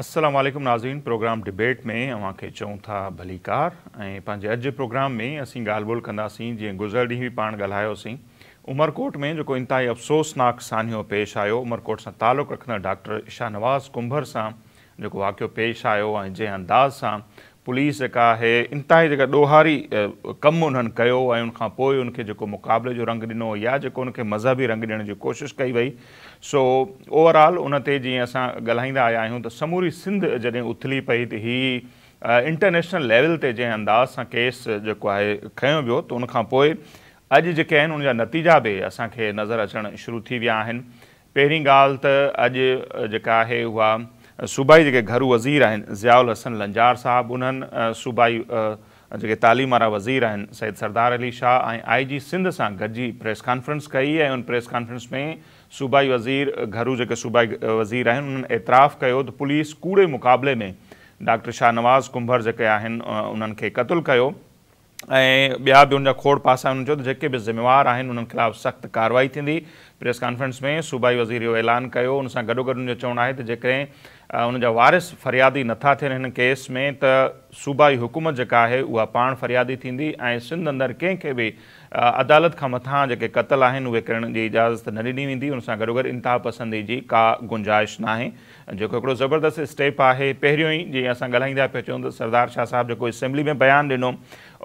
السلام عليڪم ناظرين پروگرام ڊبيٽ ۾ اوهان کي چئون ٿا ڀليڪار ۽ پنهنجي اڄ جي پروگرام ۾ اسين ڳالهه ٻولهه ڪنداسين جيئن گذريل ڏينهن به پاڻ ڳالهايوسين عمرڪوٽ ۾ جيڪو انتهائي افسوسناڪ سانحو پيش آيو عمرڪوٽ سان تعلق رکندڙ ڊاڪٽر شاهنواز ڪنڀر سان جيڪو واقعو پيش آيو ۽ جنهن انداز سان پوليس جيڪا آهي انتهائي جيڪا ڏوهاري ڪم انهن ڪيو ۽ ان کان پوء ان کي جيڪو مقابلي جو رنگ ڏنو يا جيڪو ان کي مذهبي رنگ ڏيڻ جي ڪوشش ڪئي وئي سو اوور آل ان تي جيئن اسان ڳالهائيندا آيا آهيون ته سموري سنڌ جڏهن اٿلي پئي ته هي انٽرنيشنل ليول تي جنهن انداز سان ڪيس جيڪو آهي کنيو ويو ته ان کان پوء اڄ جيڪي آهن ان جا نتيجا به اسان کي نظر اچڻ شروع ٿي ويا آهن. پهرين ڳالهه ته اڄ جيڪا آهي اها صوبائي جيڪي گهرو وزير آهن ضياء الحسن لنجار صاحب انهن صوبائي جيڪي تعليم وارا وزير آهن سيد سردار علي شاهه ۽ آء جي سنڌ سان گڏجي پريس ڪانفرنس ڪئي ۽ ان پريس ڪانفرنس ۾ صوبائي وزير گهرو جيڪي صوبائي وزير آهن انهن اعتراف ڪيو ته پوليس ڪوڙي مقابلي ۾ ڊاڪٽر شاهنواز ڪنڀر جيڪي آهن انهن کي قتل ڪيو. ۽ ٻيا به ان جا کوڙ پاسا آهن. هن چيو ته جيڪي به ذميوار آهن انهن خلاف سخت ڪارروائي ٿيندي. پريس ڪانفرنس ۾ صوبائي وزير اهو اعلان ڪيو. ان سان گڏوگڏ ان جو چوڻ آهي ته جيڪڏهن ان جا وارث فريادي نٿا ٿين هن ڪيس ۾ ته صوبائي حڪومت جيڪا آهي اها پاڻ فريادي ٿيندي ۽ سنڌ اندر ڪنهن کي به عدالت کان مٿان جيڪي قتل آهن اهي ڪرڻ جي اجازت نه ڏني ويندي. ان سان گڏوگڏ انتهاپسندي جي ڪا گنجائش ناهي جيڪو هڪڙو زبردست اسٽيپ آهي. پهريون ئي جيئن اسان ڳالهائيندا پيا اچون ته سردار شاهه صاحب جيڪو اسيمبلي ۾ بيان ڏنو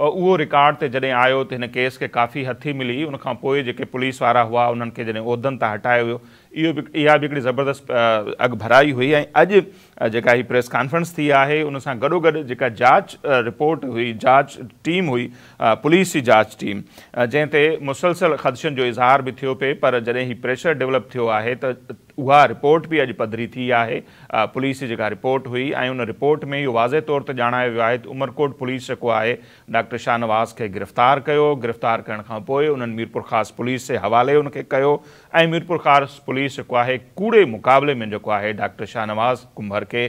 اهو رڪارڊ تي جڏهن آيو ته هن ڪيس کي ڪافي هٿي ملي ان کان پوء جيڪي پوليس وارا هئا انهن کي جڏهن عهدن تان هٽايو ويو اهو به اها به هڪڙي زبردست اڳڀرائي هئي ۽ اڄ جيڪا هي پريس ڪانفرنس ٿي آهي ان سان گڏوگڏ جيڪا جاچ رپورٽ هئي جاچ ٽيم هئي پوليس جي جاچ ٽيم جنهن تي مسلسل خدشن جو اظهار به ٿيو پئي پر جڏهن هي پريشر ڊولپ ٿيو آهي ته اها رپورٽ به اڄ پڌري ٿي آهي پوليس جي جيڪا رپورٽ هئي ۽ ان رپورٽ ۾ اهو واضح طور تي ڄاڻايو ويو آهي ته عمرڪوٽ پوليس جيڪو آهي ڊاڪٽر شاهنواز کي گرفتار ڪيو گرفتار ڪرڻ کان پوء انهن ميرپورخاص پوليس جي حوالي ان کي ڪيو ۽ ميرپورخاص پوليس جيڪو آهي ڪوڙي مقابلي ۾ جيڪو آهي ڊاڪٽر شاهنواز ڪنڀر کي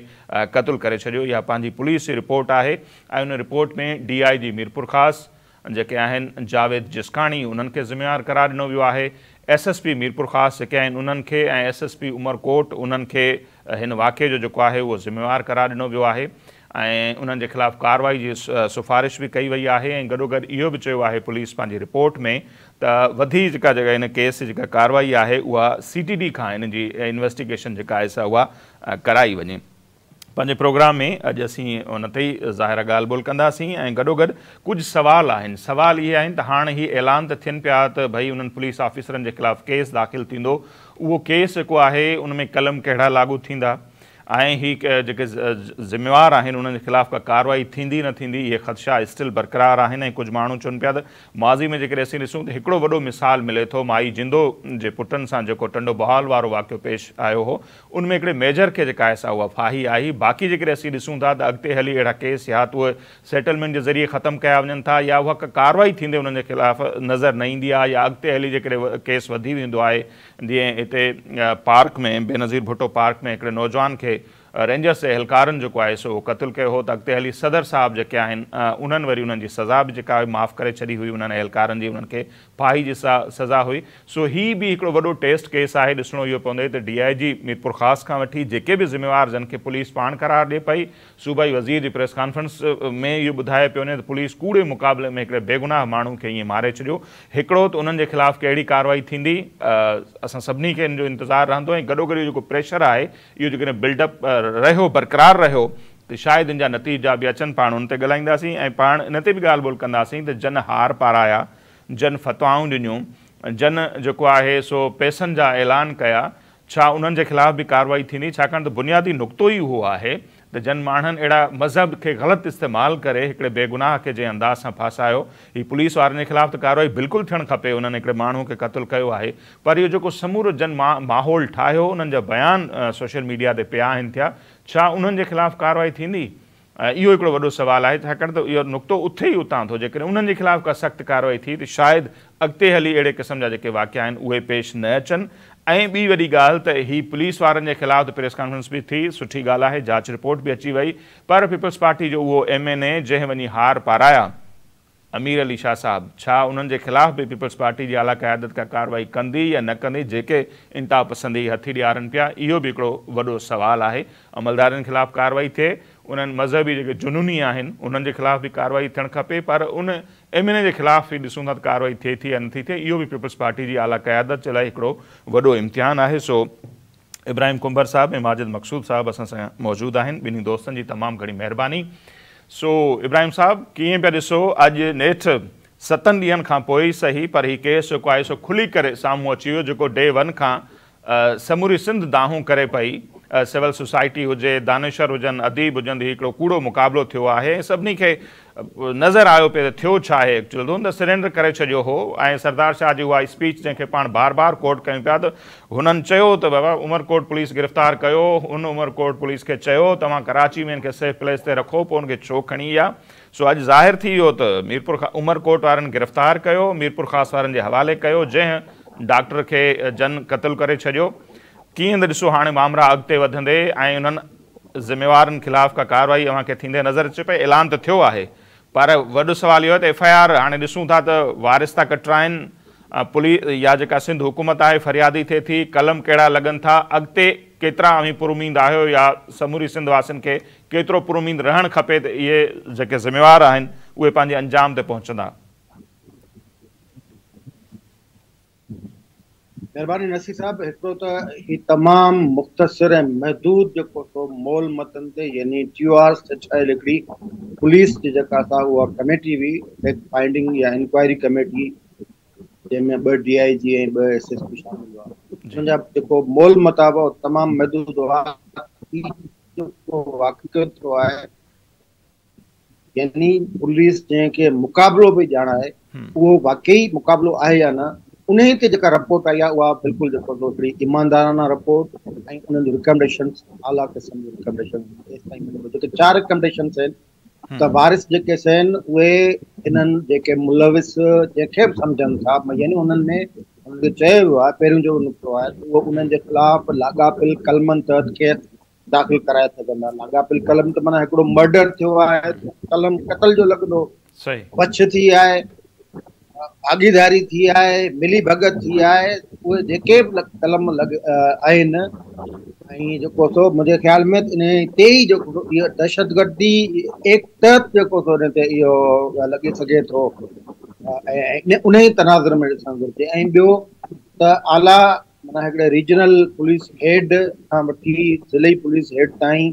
قتل ڪري ڇڏيو اها پنهنجي پوليس جي رپورٽ آهي ۽ ان رپورٽ ۾ ڊي I جي ميرپورخاص جيڪي آهن جاويد جسڪاڻي انهن کي ذميوار قرار ڏنو ويو آهي، ايس ايس پي ميرپورخاص جيڪي آهن انهن کي ۽ ايس ايس پي عمرڪوٽ انهن کي هن واقعي جو جيڪو آهي اهو ذميوار قرار ڏنو ويو آهي ۽ انهن جي خلاف ڪارروائي جي سفارش به ڪئي وئي آهي ۽ گڏوگڏ اهو به چيو آهي پوليس پنهنجي رپورٽ ۾ ته وڌي جيڪا جيڪا هن ڪيس جي جيڪا ڪارروائي آهي اها سي ٽي ڊي کان هن جي انويسٽيگيشن جيڪا آهي سا اها ڪرائي وڃي. پنهنجي پروگرام ۾ اڄ اسين ان تي ئي ظاهر ڳالهه ٻولهه ڪنداسين ۽ گڏوگڏ ڪجهه سوال آهن. سوال اهي آهن ته هاڻ هي اعلان ته ٿين پيا ته ڀئي انهن پوليس آفيسرن جي خلاف ڪيس داخل ٿيندو، اهو ڪيس جيڪو آهي ان ۾ قلم ڪهڙا لاڳو ٿيندا ۽ هي جيڪي ذميوار آهن انهن جي خلاف ڪا ڪارروائي ٿيندي نه ٿيندي اهي خدشا اسٽل برقرار آهن ۽ ڪجهه ماڻهو چون پيا ته ماضي ۾ جيڪڏهن اسين ڏسون ته هڪڙو وڏو مثال ملي ٿو مائي جندو جي پٽن سان جيڪو ٽنڊو بهاول وارو واقعو پيش آيو هو ان ۾ هڪڙي ميجر کي جيڪا آهي سا اها ڦاهي آئي، باقي جيڪڏهن اسين ڏسون ٿا ته اڳتي هلي اهڙا ڪيس يا ته اهي سيٽلمينٽ جي ذريعي ختم ڪيا وڃن ٿا يا اها ڪا ڪارروائي ٿيندي انهن جي خلاف نظر نه ايندي آهي يا اڳتي هلي جيڪڏهن ڪيس وڌي ويندو آهي جيئن هتي پارڪ ۾ بينظير ڀٽو پارڪ ۾ هڪڙي نوجوان کي رينجرس جي اهلڪارن جيڪو آهي سو قتل ڪيو هو ته اڳتي هلي صدر صاحب جيڪي آهن انهن وري انهن جي سزا به جيڪا آهي معاف ڪري ڇڏي هئي انهن اهلڪارن جي انهن کي ڦاهي جي سزا هئي سو هي به هڪڙو وڏو ٽيسٽ ڪيس آهي ڏسڻو اهو پوندو ته ڊي I جي ميرپورخاص کان وٺي جيڪي به ذميوار جن کي پوليس پاڻ قرار ڏي پئي صوبائي وزير جي پريس ڪانفرنس ۾ اهو ٻڌايو پيو وڃي ته پوليس ڪوڙي مقابلي ۾ هڪڙي بيگناهه ماڻهو کي ائين ماري ڇڏيو هڪڙو ته انهن جي خلاف ڪهڙي ڪارروائي ٿيندي اسان سڀني کي ان جو انتظار رهندو ۽ گڏوگڏ اهو جيڪو پريشر آهي اهو جيڪڏهن بلڊ اپ رهيو برقرار رهيو ته شايد ان جا نتيجا به اچن پاڻ ان تي ڳالهائينداسين ۽ پاڻ ان تي به ڳالهه ٻولهه ڪنداسين ته جن هار پارايا جن فتوائون ڏنيون جن جيڪو آهي سو پئسن جا اعلان ڪيا ڇا انهن جي خلاف به ڪارروائي ٿيندي ڇاڪاڻ ته بنيادي نقطو ئي اهو آهي ته جن ماڻهن اهڙا مذهب کي غلط استعمال ڪري هڪڙي بيگناهه کي جنهن انداز سان ڦاسايو هي پوليس وارن جي خلاف ته ڪارروائي بلڪل ٿيڻ کپي انهن هڪڙي ماڻهو کي قتل ڪيو آهي پر اهو جيڪو سمورو جن ماحول ٺاهيو انهن جا بيان سوشل ميڊيا تي پيا آهن ٿيا ڇا انهن جي خلاف ڪارروائي ٿيندي؟ اهو هڪڙو وڏو سوال آهي ڇاڪاڻ ته اهو نقطو اٿي ئي اتان ٿو جيڪڏهن انهن جي خلاف ڪا سخت ڪارروائي ٿي ته شايد اڳتي هلي اهڙي قسم جا جيڪي واقعا آهن اهي پيش نه اچن ۽ ٻي وڏي ڳالهه ته هي پوليس وارن جي خلاف ته پريس ڪانفرنس به ٿي سٺي ڳالهه آهي جاچ رپورٽ به اچي وئي پر پيپلز پارٽي جو اهو ايم اين اي جنهن وڃي هار پارايا. امير علي شاهه صاحب، ڇا انهن جي خلاف به پيپلز پارٽي جي اعليٰ قيادت ڪا ڪارروائي ڪندي يا نه ڪندي، جيڪي انتهاپسندي هٿي ڏيارن پيا، اهو به هڪڙو وڏو سوال آهي. عملدارن خلاف ڪارروائي ٿئي، انهن مذهبي جيڪي جنوني آهن، انهن جي خلاف به ڪارروائي ٿيڻ کپي، پر ان ايم اين اي جي خلاف به ڏسون ٿا ته ڪارروائي ٿئي ٿي يا نٿي ٿئي، اهو به پيپلز پارٽي جي اعليٰ قيادت جي لاء هڪڙو وڏو امتحان آهي. سو ابراهيم ڪنڀر صاحب ۽ ماجد مقصود صاحب اسان سان موجود آهن، ٻنهي دوستن جي تمام گهڻي مهرباني. سو ابراهيم صاحب ڪيئن پيا ڏسو اڄ نيٺ ستن ڏينهن کان پوء ئي سهي پر هي ڪيس جيڪو آهي سو کلي ڪري سامهون اچي ويو، جيڪو ڊي ون کان سموري سنڌ دانهون ڪري پئي، سول سوسائٽي هجي، دانشور هجن، اديب هجن ته هي هڪڙو ڪوڙو مقابلو ٿيو آهي ۽ سڀني کي نظر آيو پئي ته ٿيو ڇا آهي ايڪچوئل ته هن ته سرينڊر ڪري ڇڏيو هو ۽ سردار شاهه جي اها اسپيچ جنهن کي پاڻ بار بار ڪوٽ ڪيون پيا ته هنن چيو ته بابا عمرڪوٽ پوليس گرفتار ڪيو، هن عمرڪوٽ پوليس کي چيو توهان ڪراچي ۾ هن کي سيف پليس تي رکو پوء هن کي ڇو کڻي ويا؟ سو اڄ ظاهر ٿي ويو ته ميرپور عمرڪوٽ وارن گرفتار ڪيو، ميرپورخاص وارن جي حوالي ڪيو جنهن ڊاڪٽر کي جن قتل ڪري ڇڏيو. ڪيئن ته ڏسو هاڻي مامرا اڳتي وڌندي ۽ انهن ذميوارن خلاف ڪا ڪارروائي اوهان کي ٿيندي نظر اچي پئي؟ اعلان ته ٿيو آهي پر وڏو سوال اهو آهي ته ايف I R هاڻي ڏسون ٿا ته وارث ٿا ڪٽرائن، پوليس يا جيڪا سنڌ حڪومت آهي فريادي ٿئي ٿي، قلم ڪهڙا لڳن ٿا، اڳتي ڪيترا اوهين پراميد آهيو يا سموري سنڌ واسين کي ڪيترو پراميد رهڻ کپي ته اهي جيڪي ذميوار آهن اهي پنهنجي انجام تي پهچندا؟ مهرباني نصير صاحب هڪڙو ته هي تمام مختصر ۽ محدود جيڪو سو مول متن تي يعني ٽي او آرز تي ٺهيل هڪڙي پوليس جي جيڪا سا اها ڪميٽي هئي فيڪٽ فائنڊنگ يا انڪوائري ڪميٽي جنهن ۾ ٻه ڊي I جي ۽ ٻه ايس ايس پي شامل هئا ان جا جيڪو مول متاب هو تمام محدود هئا جيڪو واقعو ٿيو آهي يعني پوليس جنهن کي مقابلو پئي ڄاڻائي اهو واقعي مقابلو آهي يا نه انهي تي جيڪا رپورٽ آئي آهي اها بلڪل جيڪو سو هڪڙي ايماندارانه رپورٽ ۽ انهن جون ريڪمنڊيشنس اعليٰ قسم جون ريڪمنڊيشنس ايستائين جيڪي چار ريڪمنڊيشنس آهن ته وارث جيڪي آهن اهي انهن جيڪي ملوث جنهن کي به سمجهن ٿا يعني انهن ۾ انهن کي چيو ويو آهي پهريون جو نقطو آهي ته اهو انهن جي خلاف لاڳاپيل قلمن تحت ڪيس داخل ڪرائي سگهندا. لاڳاپيل قلم ته معنيٰ هڪڙو مرڊر ٿيو آهي ته قلم قتل جو لڳندو، بڇ ٿي آهي، ڀاڳيداري ٿي آهي، ملي ڀڳت ٿي آهي، اهي جيڪي به قلم لڳ آهن ۽ جيڪو سو منهنجي خيال ۾ ان تي ئي جيڪو اهو دهشتگردي ايڪٽ تحت جيڪو سو ان تي اهو لڳي سگهي ٿو ۽ ان ئي تناظر ۾ ڏسڻ گهرجي ۽ ٻيو ته اعليٰ معنيٰ هڪڙي ريجنل پوليس هيڊ کان وٺي ضلعي پوليس هيڊ تائين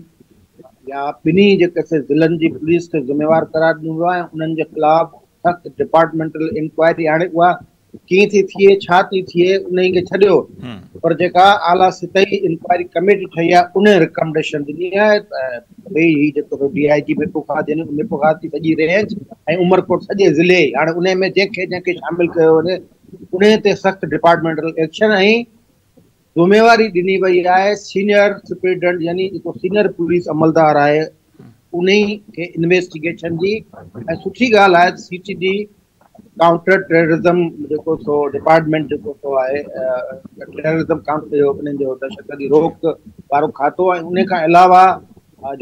يا ٻنهي جيڪي سي ضلعن جي پوليس کي ذميوار قرار ڏنو ويو آهي ۽ انهن جي خلاف سخت ڊپارٽمينٽل انڪوائري هاڻي اها ڪيئن ٿي ٿئي ڇا ٿي ٿئي انهي کي ڇڏيو پر جيڪا اعليٰ سطحي انڪوائري ڪميٽي ٺهي آهي ان ريڪمنڊيشن ڏني آهي ته ڀئي هي جيڪو ڊي I جي ميرپورخاص يعني ميرپورخاص جي سڄي رينج ۽ عمرڪوٽ سڄي ضلعي هاڻي انهي ۾ جنهن کي جنهن کي شامل ڪيو وڃي انهي تي سخت ڊپارٽمينٽل ايڪشن ۽ ذميواري ڏني وئي آهي سينيئر سپرنٽينڊنٽ يعني جيڪو سينيئر پوليس عملدار آهي انهي کي انويسٽيگيشن جي ۽ سٺي ڳالهه آهي ته سي ٽي ڊي ڪائونٽر ٽيررزم جيڪو سو ڊپارٽمينٽ جيڪو سو آهي ٽيررزم ڪائونٽر جو انهن جو دهشتگردي روڪ وارو کاتو ۽ انهي کان علاوه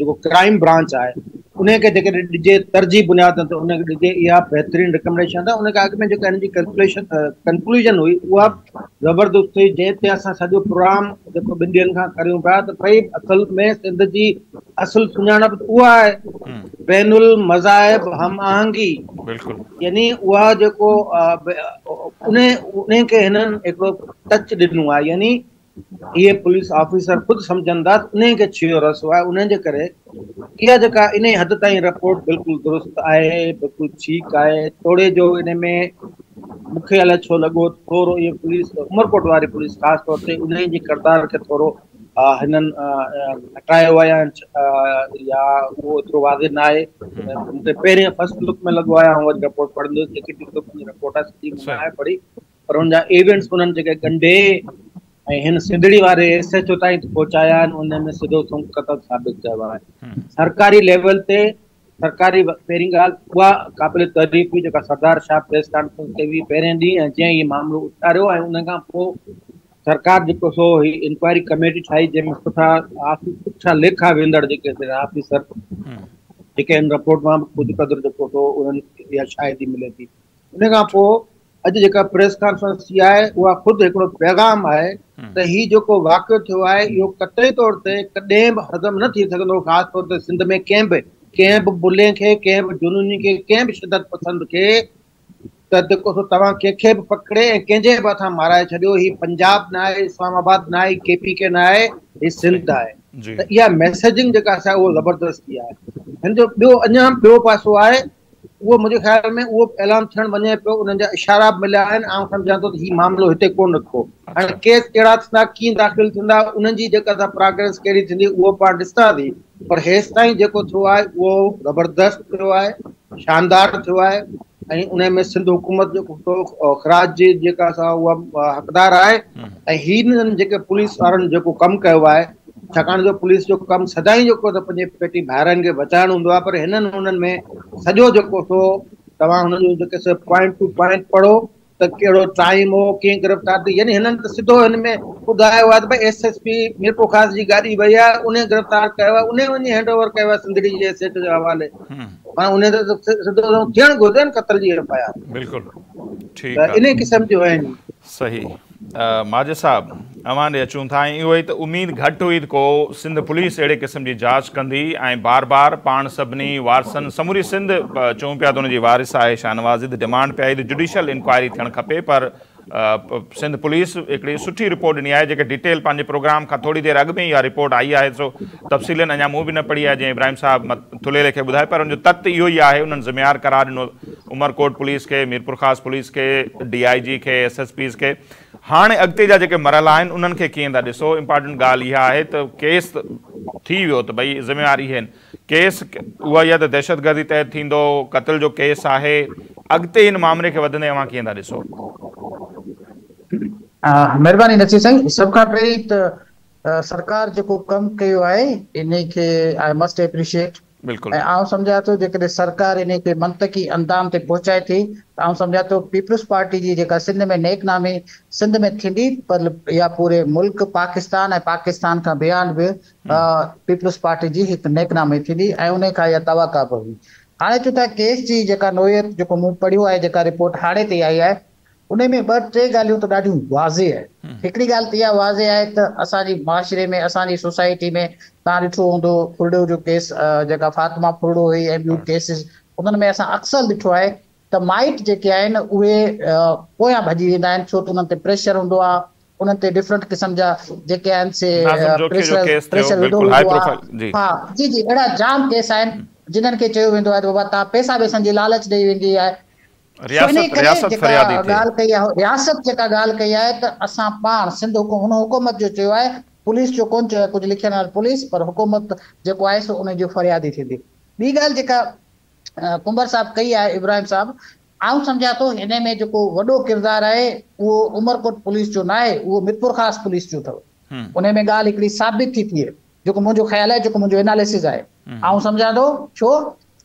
جيڪو ڪرائيم برانچ آهي انهي کي جيڪڏهن ڏجي ترجيح بنيادن تي انهي کي ڏجي اها بهترين ريڪمنڊيشن آهي ان کان اڳ ۾ جيڪا هن جي ڪنڪليشن ڪنڪلوزن هئي اها زبردست هئي جنهن تي اسان سڄو پروگرام جيڪو ٻن ڏينهن کان ڪريون پيا ته ڀئي اصل ۾ سنڌ جي اصل سڃاڻپ ته اها آهي بين المذاهب هم آهنگي بلڪل يعني اها جيڪو انهي انهي کي هنن هڪڙو ٽچ ڏنو آهي يعني اهي پوليس آفيسر خود سمجهن ٿا ته انهن کي ڇيهو رسيو آهي انهن جي ڪري اها جيڪا انهي حد تائين رپورٽ بلڪل درست آهي بلڪل ٺيڪ آهي توڙي جو ان ۾ مون کي الائي ڇو لڳو ٿورو اهي پوليس عمرڪوٽ واري پوليس خاص طور تي انهي جي ڪردار کي ٿورو هنن گهٽايو آهي يا اهو ايترو واضح نه آهي مون کي پهرين فرسٽ لڪ ۾ لڳو آهي آئون وري رپورٽ پڙهندس جيڪي رپورٽ آهي سڄي مون ناهي پڙهي پر ان جا ايونٽس انهن جيڪي ڳنڍي ۽ هن سنڌڙي واري ايس ايڇ او تائين پهچايا آهن ان ۾ سڌو سنئون قتل ثابت ڪيو آهي سرڪاري ليول تي سرڪاري پهرين ڳالهه اها قابل تعريف هئي جيڪا سردار شاهه پريس ڪانفرنس ڪئي هئي پهرين ڏينهن ۽ جنهن هي معاملو اٿاريو ۽ ان کان پوء سرڪار جيڪو سو هي انڪوائري ڪميٽي ٺاهي جنهن ۾ سٺا سٺا ليکا ويندڙ جيڪي آفيسر جيڪي هن رپورٽ مان به ڪجهه قدر جيڪو سو انهن اها شاهدي ملي ٿي. ان کان پوء اڄ جيڪا پريس ڪانفرنس ٿي آهي اها خود هڪڙو پيغام آهي ته هي جيڪو واقعو ٿيو آهي اهو قطعي طور تي ڪڏهن به هضم نه ٿي سگهندو، خاص طور تي سنڌ ۾ ڪنهن به ڪنهن به بلي کي، ڪنهن به جنوني کي، ڪنهن به شدت پسند کي ته جيڪو سو توهان ڪنهن کي به پڪڙي ۽ ڪنهن جي به هٿان مارائي ڇڏيو، هي پنجاب نه آهي، اسلام آباد نه آهي، ڪي پي ڪي نه آهي، هي سنڌ آهي. ته اها ميسيجنگ جيڪا سا اهو زبردست آهي. هن جو ٻيو اڃا ٻيو پاسو آهي، اهو منهنجي خيال ۾ اهو به اعلان ٿيڻ وڃي پيو، انهن جا اشارا به مليا آهن. آئون سمجهان ٿو ته هي معاملو هتي ڪونه رکبو. هاڻي ڪيس ڪهڙا ٿيندا، ڪيئن داخل ٿيندا، انهن جي جيڪا سا پراگريس ڪهڙي ٿيندي اهو پاڻ ڏسنداسين، پر هيستائين جيڪو ٿيو آهي اهو زبردست ٿيو آهي، شاندار ٿيو آهي ۽ ان ۾ سنڌ حڪومت جيڪو سو خراج جي جيڪا سا اها حقدار آهي ۽ هنن جيڪي پوليس وارن جيڪو ڪم ڪيو آهي، ڇاڪاڻ جو پوليس جو ڪم سدائين جيڪو ته پنهنجي پيٽي ڀائرن کي بچائڻ هوندو آهي، پر هنن انهن ۾ سڄو جيڪو سو توهان هنن جو جيڪي سو پوائنٽ ٽو پوائنٽ پڙهو ته ڪهڙو ٽائيم هو، ڪيئن گرفتار ٿي، يعني هنن ته سڌو هن ۾ ٻڌايو آهي ته ڀئي ايس ايس پي ميرپورخاص جي گاڏي وئي آهي، انهي گرفتار ڪيو آهي، انهي وڃي هينڊ اوور ڪيو آهي سنڌڙي جي ايس ايچ او جي حوالي، معنيٰ انهي ته سڌو سنئون ٿيڻ گهرجي نه قتل جي ايف I R. بلڪل ٺيڪ ته آهي. انهي قسم جون آهن. صحيح ماجد صاحب اوهان ڏي اچون ٿا ۽ اهو ئي ته اميد گهٽ هئي ته ڪو سنڌ پوليس اهڙي قسم جي جاچ ڪندي ۽ بار بار پاڻ سڀني وارثن سموري سنڌ چئون پيا ته ان جي وارث آهي شاهنواز جي ته ڊمانڊ پئي آئي ته جڊيشل انڪوائري ٿيڻ کپي پر سنڌ پوليس هڪڙي سٺي رپورٽ ڏني آهي جيڪا ڊيٽيل پنهنجي پروگرام کان ٿوري دير اڳ ۾ اها رپورٽ آئي آهي سو تفصيلن اڃا مون به نه پڙهي آهي جيئن ابراهيم صاحب ٿلهي ليکي ٻڌائي پر ان جو تت اهو ئي آهي انهن ذميوار قرار ڏنو عمرڪوٽ پوليس کي، ميرپورخاص پوليس کي، ڊي I جي کي، ايس ايس پيز کي. هاڻي اڳتي جا جيڪي مرحلا آهن انهن کي ڪيئن ٿا ڏسو؟ امپارٽنٽ ڳالهه اها آهي ته ڪيس ٿي ويو ته ڀئي ذميوار اهي آهن، ڪيس اها ئي آهي ته دهشتگردي تحت ٿيندو، قتل جو ڪيس آهي، اڳتي هن مامري کي وڌندي اوهان ڪيئن ٿا ڏسو؟ مهرباني نصير سائين، سڀ کان پهرين ته سرڪار جيڪو ڪم ڪيو آهي انهي کي I must appreciate بلڪل. ۽ آئون سمجهان ٿو جيڪڏهن سرڪار انهي کي منطقي اندام تي پهچائي ٿي ته آئون سمجهان ٿو پيپلز پارٽي جي جيڪا سنڌ ۾ نيڪ نامي سنڌ ۾ ٿيندي پر اها پوري ملڪ پاڪستان ۽ پاڪستان کان بيانڊ به پيپلز پارٽي جي هڪ نيڪ نامي ٿيندي ۽ انهي کان اها توقع به هئي. هاڻي اچون ٿا ڪيس جي جيڪا نوعيت جيڪو مون پڙهيو آهي جيڪا رپورٽ هاڻي تائين آئي آهي انهي ۾ ٻه ٽي ڳالهيون ته ڏاڍيون واضح آهن. هڪڙي ڳالهه ته اها واضح آهي ته اسان جي معاشري ۾ اسان جي سوسائٽي ۾ توهان ڏٺو هوندو ڦرڙو جو ڪيس جيڪا فاطمه ڦرڙو هئي ۽ ٻيون ڪيسز انهن ۾ اسان اڪثر ڏٺو آهي ته مائٽ جيڪي آهن اهي پويان ڀڄي ويندا آهن ڇو ته انهن تي پريشر هوندو آهي انهن تي ڊفرنٽ قسم جا جيڪي آهن سي ناظم جوکيو جو پريشر ڪيس ٿيو پريشر وڌو بلڪل هائي ويندو آهي پروفائل جي. ها جي جي اهڙا جام ڪيس آهن جنهن کي چيو ويندو آهي ته بابا توهان پئسا وئسن جي لالچ ڏئي ويندي آهي سو انهي رياست ڪري رياست جيڪا فريادي ٿئي. ڳالهه ڪئي آهي رياست جيڪا ڳالهه ڪئي آهي ته اسان پاڻ سنڌ حڪومت هن حڪومت جو چيو آهي پوليس جو ڪونه چيو آهي ڪجهه لکيل آهي پوليس پر حڪومت جيڪو آهي سو انهي جو فريادي ٿيندي ٻي ڳالهه جيڪا ڪنڀر صاحب ڪئي آهي ابراهيم صاحب آئون سمجهان ٿو هن ۾ جيڪو وڏو ڪردار آهي اهو عمرڪوٽ پوليس جو ناهي اهو ميرپورخاص پوليس جو اٿو انهي ۾ ڳالهه هڪڙي ثابت ٿي ٿئي جيڪو منهنجو خيال آهي، جيڪو منهنجو اناليسز آهي، آئون سمجهان ٿو ڇو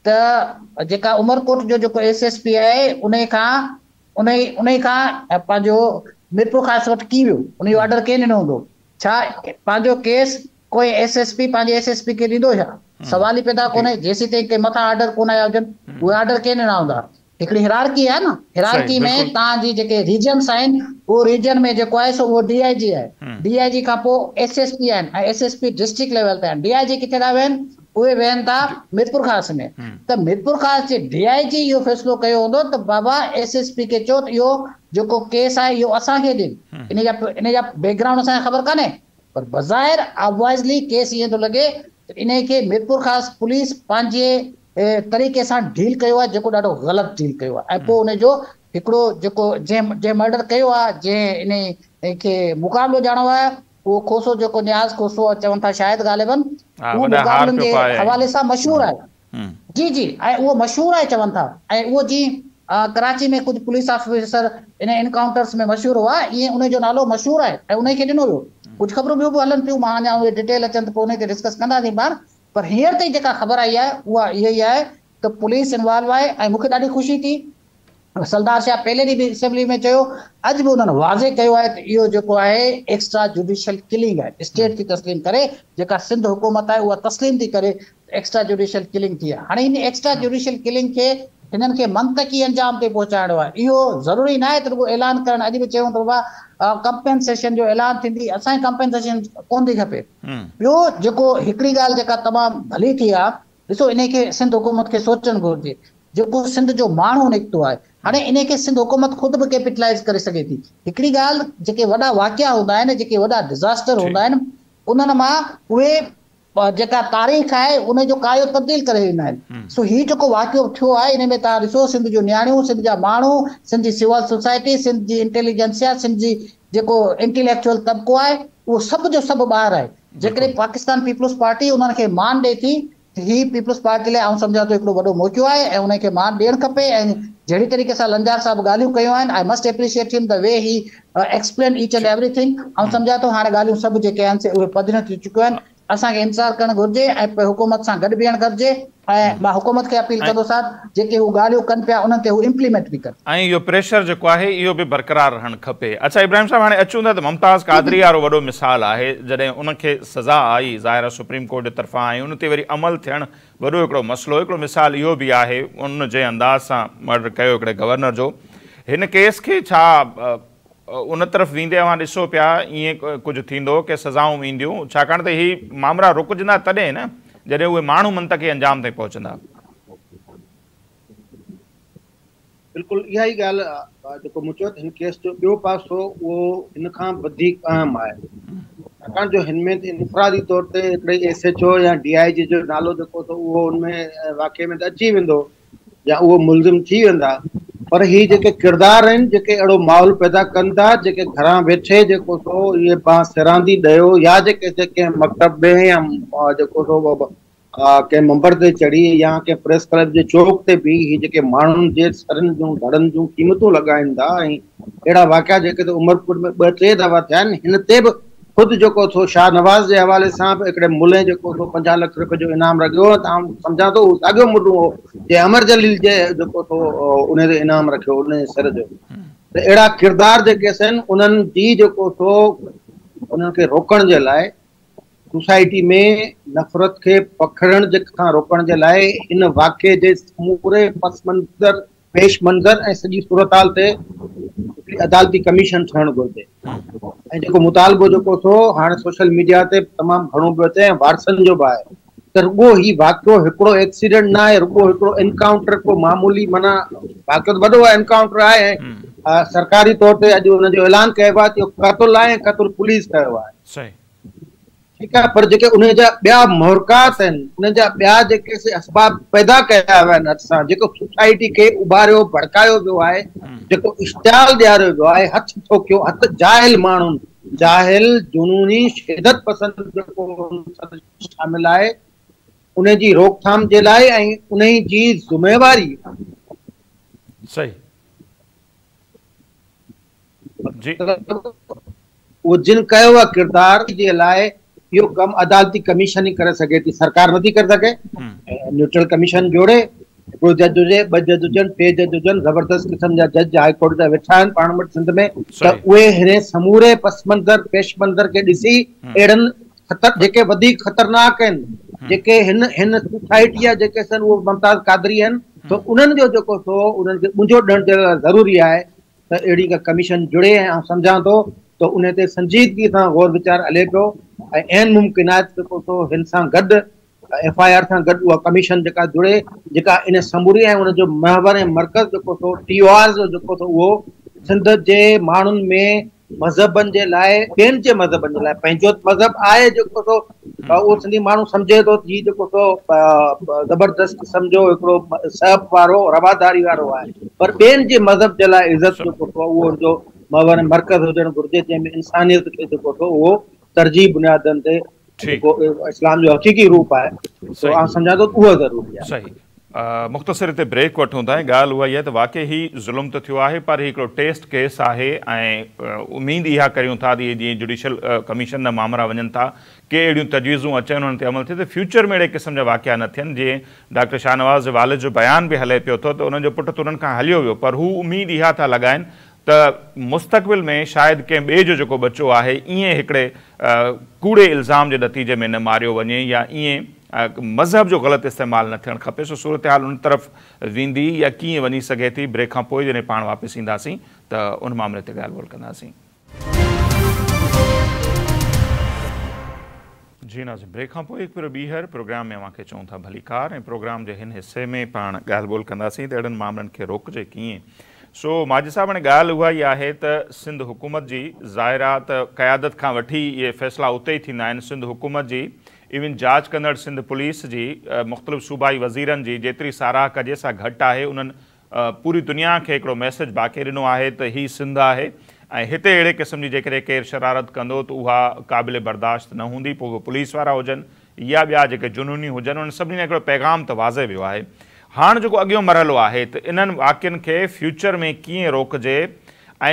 ته جيڪا عمرڪوٽ جو جيڪو ايس ايس پي آهي انهي کان انهي انهي کان پنهنجو ميرپورخاص وٽ ڪيئن ويو، انهي جو آرڊر ڪنهن ڏنو هوندو؟ ڇا پنهنجو ڪيس ڪوئي ايس ايس پي پنهنجي ايس ايس پي کي ڏيندو ڇا؟ سوال ئي پيدا ڪونهي، جيسيتائين ڪنهن مٿان آرڊر ڪونه آيا هجن، اهي آرڊر ڪنهن ڏنا هوندا؟ هڪڙي هيرارڪي آهي نه، هيرارڪي ۾ توهان جي جيڪي ريجنس آهن اهو ريجن ۾ جيڪو آهي سو اهو ڊي I جي آهي، ڊي I جي کان پوء ايس ايس پي آهن ۽ S S P district level تي آهن، ڊي I جي ڪٿي ٿا ويهن اهي ويهن ٿا ميرپورخاص ۾ ته ميرپورخاص جي ڊي I جي اهو فيصلو ڪيو هوندو ته بابا ايس ايس پي کي چئو ته اهو جيڪو ڪيس آهي اهو اسان کي ڏين، ان جا ان جا بيڪ گرائونڊ اسان کي خبر ڪانهي پر بظاهر آبوائزلي ڪيس ائين ٿو لڳي ته انهي کي ميرپورخاص پوليس پنهنجي طريقي سان ڊيل ڪيو آهي جيڪو ڏاڍو غلط ڊيل ڪيو آهي ۽ پوء ان جو هڪڙو جيڪو جنهن جنهن مرڊر ڪيو آهي جنهن انهي کي مقابلو ڄاڻو آهي اهو کوسو جيڪو نياز کوسو چون ٿا شايد غالباً اهو مقابلن جي حوالي سان مشهور آهي جي جي ۽ اهو مشهور آهي چون ٿا ۽ اهو جيئن ڪراچي ۾ ڪجهه پوليس آفيسر ان انڪائونٽرس ۾ مشهور هئا ائين انهي جو نالو مشهور آهي ۽ انهي کي ڏنو ويو ڪجهه خبرون ٻيون به هلن پيون مان اڃا اهي ڊيٽيل اچن ته پوء انهي تي ڊسڪس ڪنداسين پاڻ پر هينئر تائين جيڪا خبر آئي آهي اها اها ئي آهي ته پوليس انوالو آهي ۽ مون کي ڏاڍي خوشي ٿي سردار شاهه پهلي ڏينهن به اسيمبلي ۾ چيو، اڄ به انهن واضح ڪيو آهي ته اهو جيڪو آهي ايڪسٽرا جوڊيشل ڪلنگ آهي، اسٽيٽ ٿي تسليم ڪري، جيڪا سنڌ حڪومت آهي اها تسليم ٿي ڪري ته ايڪسٽرا جوڊيشل ڪلنگ ٿي آهي. هاڻي هن ايڪسٽرا جوڊيشل ڪلنگ کي هنن کي منطقي انجام تي پهچائڻو آهي، اهو ضروري ناهي ته رڳو اعلان ڪرڻ، اڄ به چيون ته بابا ڪمپينسيشن جو اعلان ٿيندي، اسان کي ڪمپينسيشن ڪونه ٿي کپي. ٻيو جيڪو هڪڙي ڳالهه جيڪا تمام ڀلي ٿي آهي، ڏسو انهي کي سنڌ حڪومت کي سوچڻ گهرجي، جيڪو سنڌ جو ماڻهو نڪتو آهي هاڻي انهي کي سنڌ حڪومت خود به ڪيپيٽلائيز ڪري سگهي ٿي. هڪڙي ڳالهه جيڪي وڏا واقعا هوندا آهن جيڪي وڏا ڊزاسٽر هوندا آهن انهن مان اهي جيڪا تاريخ آهي انهي جو ڪايو تبديل ڪري ويندا آهن. سو هي جيڪو واقعو ٿيو آهي انهي ۾ توهان ڏسو سنڌ جون نياڻيون، سنڌ جا ماڻهو، سنڌ جي سول سوسائٽي، سنڌ جي انٽيليجنسيا، سنڌ جي جيڪو انٽيليڪچوئل طبقو آهي اهو سڀ جو سڀ ٻاهر آهي. جيڪڏهن پاڪستان پيپلز پارٽي انهن کي مان ڏئي ٿي هي پيپلز پارٽي لاء آئون سمجهان ٿو هڪڙو وڏو موقعو آهي ۽ انهي کي مان ڏيڻ کپي ۽ جهڙي طريقي سان لنجار صاحب ڳالهيون ڪيون آهن I must appreciate him the way he explain each and everything آئون سمجهان ٿو هاڻي ڳالهيون سڀ جيڪي آهن سي اهي پڌريون ٿي چڪيون آهن اسان کي انتظار ڪرڻ گهرجي ۽ پوء حڪومت سان گڏ بيهڻ گهرجي ۽ مان حڪومت کي اپيل ڪندو صاحب جيڪي هو ڳالهيون ڪن پيا انهن تي هو امپليمينٽ به ڪن. ۽ اهو پريشر جيڪو آهي اهو به برقرار رهڻ کپي. اڇا ابراهيم صاحب هاڻي اچون ٿا ته ممتاز قادري وارو وڏو مثال آهي جڏهن ان کي سزا آئي ظاهر آهي سپريم ڪورٽ جي طرفان ۽ ان تي وري عمل ٿيڻ وڏو هڪڙو مسئلو هڪڙو مثال اهو به آهي ان جنهن انداز سان مرڊر ڪيو هڪڙي گورنر جو هن ڪيس کي ڇا ان طرف ويندي اوهان ڏسو پيا ائين ڪجهه ٿيندو ڪي سزائون اينديون ڇاڪاڻ ته هي مامرا رڪجندا تڏهن نه جڏهن اهي ماڻهو منطقي انجام تائين پهچندا. بلڪل اها ئي ڳالهه جيڪو مون چيو ته هن ڪيس جو ٻيو پاسو اهو هن کان وڌيڪ اهم آهي ڇاڪاڻ جو هن ۾ انفرادي طور تي هڪڙي ايس ايڇ او يا ڊي I جي جو نالو جيڪو ته اهو ان ۾ واقعي ۾ ته اچي ويندو يا اهو ملزم ٿي ويندا پر هي جيڪي ڪردار آهن جيڪي اهڙو ماحول پيدا ڪن ٿا جيڪي گهران ويٺي جيڪو سو اهي بان سراندي ڏيو يا جيڪي ڪنهن مڪتب ۾ يا جيڪو سو ڪنهن منبر تي چڙهي يا ڪنهن پريس ڪلب جي چوڪ تي بيهي هي جيڪي ماڻهن جي سرن جون ڌڙن جون قيمتون لڳائين ٿا ۽ اهڙا واقعا جيڪي ته عمرڪوٽ ۾ ٻه ٽي دفعا ٿيا آهن هن تي به خود جيڪو ٿو شاهنواز جي حوالي سان به هڪڙي ملين جيڪو ٿو 50 لک روپين جو انعام رکيو هو ته آئون سمجهان ٿو اهو ساڳيو ملو هو جنهن امر جليل جي جيڪو ٿو ان تي انعام رکيو ان جي سر جو ته اهڙا ڪردار جيڪي سن انهن جي جيڪو ٿو انهن کي روڪڻ جي لاء سوسائٽي ۾ نفرت کي پکڙڻ جي کان روڪڻ جي لاء ان واقعي جي سموري پس منظر پيش منظر ۽ سڄي صورتحال تي هڪڙي عدالتي ڪميشن ٺهڻ گهرجي ۽ جيڪو مطالبو جيڪو سو هاڻي سوشل ميڊيا تي تمام گهڻو پيو اچي ۽ وارثن جو به آهي ته رڳو هي واقعو هڪڙو ايڪسيڊنٽ نه آهي رڳو هڪڙو انڪائونٽر ڪو معمولي معنيٰ واقعو ته وڏو آهي انڪائونٽر آهي ۽ سرڪاري طور تي اڄ ان جو اعلان ڪيو آهي ته اهو قتل آهي ۽ قتل پوليس ڪيو آهي. صحيح. ٺيڪ آهي پر جيڪي انهي جا ٻيا محرڪات آهن انهن جا ٻيا جيڪي سي اسباب پيدا ڪيا ويا آهن هٿ سان جيڪو سوسائٽي کي اڀاريو ڀڙڪايو ويو آهي جيڪو اشتعال ڏياريو ويو آهي هٿ ٺوڪيو هٿ جاهل ماڻهن جاهل جنوني شدت پسند جيڪو شامل آهي انهي جي روڪٿام جي لاء ۽ انهي جي ذميواري صحيح جي. اهو جن ڪيو آهي ڪردار جي لاء اهو ڪم عدالتي ڪميشن ئي ڪري سگهي ٿي سرڪار نٿي ڪري سگهي نيوٽرل ڪميشن جوڙي هڪڙو جج هجي ٻه جج هجن ٽي جج هجن زبردست قسم جا جج هائي ڪورٽ جا ويٺا آهن پاڻ وٽ سنڌ ۾ ته اهي هن سموري پس منظر پيش منظر کي ڏسي اهڙن خطر جيڪي وڌيڪ خطرناڪ آهن جيڪي هن هن سوسائٽي جا جيڪي سن اهو ممتاز قادري آهن ته انهن جو جيڪو سو انهن کي ٻنجو ڏيڻ جي لاء ضروري آهي ته اهڙي ڪا ڪميشن جڙي ۽ آئون سمجهان ٿو ته انهي تي سنجيدگي سان غور ويچار هلي پيو ۽ عين ممڪن آهي ته جيڪو سو هن سان گڏ ايف I R سان گڏ اها ڪميشن جيڪا جڙي جيڪا ان سموري ۽ ان جو محور ۽ مرڪز جيڪو سو ٽي او آرز جو جيڪو سو اهو سنڌ جي ماڻهن ۾ مذهبن جي لاء ٻين جي مذهبن جي لاء پنهنجو مذهب آهي جيڪو سو اهو سنڌي ماڻهو سمجهي ٿو هي جيڪو سو زبردست قسم جو هڪڙو سهپ وارو رواداري وارو آهي پر ٻين جي مذهب جي لاء عزت جيڪو سو اهو ان جو محور مرڪز هجڻ گهرجي جنهن ۾ انسانيت کي جيڪو سو اهو ترجيح بنيادن تي جيڪو اسلام جو حقيقي روپ آهي سو آئون سمجهان ٿو اهو ضروري آهي. صحيح. مختصر هتي بريڪ وٺون ٿا ۽ ڳالهه اها ئي آهي ته واقعي هي ظلم ته ٿيو آهي پر هي هڪڙو ٽيسٽ ڪيس آهي ۽ اميد اها ڪريون ٿا ته اهي جيئن جڊيشل ڪميشن ڏانهن مامرا وڃن ٿا ڪي اهڙيون تجويزون اچن انهن تي عمل ٿئي ته فيوچر ۾ اهڙي قسم جا واقعا نه ٿين جيئن ڊاڪٽر شاهنواز جي والد جو بيان به هلي پيو ٿو ته انهن جو پٽ ته انهن کان هليو ويو پر هو اميد اها ٿا لڳائن ته مستقبل ۾ شايد ڪنهن ٻئي جو جيڪو ٻچو آهي ائين هڪڙي ڪوڙي الزام جي نتيجي ۾ نه ماريو وڃي يا ائين مذهب جو غلط استعمال نه ٿيڻ کپي سو صورتحال ان طرف ويندي يا ڪيئن وڃي سگهي ٿي بريڪ کان پوء جڏهن پاڻ واپس اينداسين ته ان معاملي تي ڳالهه ٻولهه ڪنداسين. جي ناظرين بريڪ کان پوء هڪ ڀيرو ٻيهر پروگرام ۾ اوهان کي چئون ٿا ڀليڪار ۽ پروگرام جي هن حصي ۾ پاڻ ڳالهه ٻولهه ڪنداسين ته اهڙن معاملن کي روڪجي ڪيئن سو ماجد صاحب هاڻي ڳالهه اها ئي آهي ته سنڌ حڪومت جي ظاهر آ ته قيادت کان وٺي اهي فيصلا اتي ئي ٿيندا آهن سنڌ حڪومت جي ايون جاچ ڪندڙ سنڌ پوليس جي مختلف صوبائي وزيرن جي جيتري ساراهه ڪجي سا گهٽ آهي انهن پوري دنيا کي هڪڙو ميسيج باقي ڏنو آهي ته هي سنڌ آهي ۽ هتي اهڙي قسم جي جيڪڏهن ڪير شرارت ڪندو ته اها قابل برداشت نه هوندي پوء اهي پوليس وارا هجن يا ٻيا جيڪي جنوني هجن انهن سڀني لاء هڪڙو پيغام ته واضح ويو آهي هاڻ جيڪو اڳيون مرحلو آهي ته انهن واقعن کي فيوچر ۾ ڪيئن روڪجي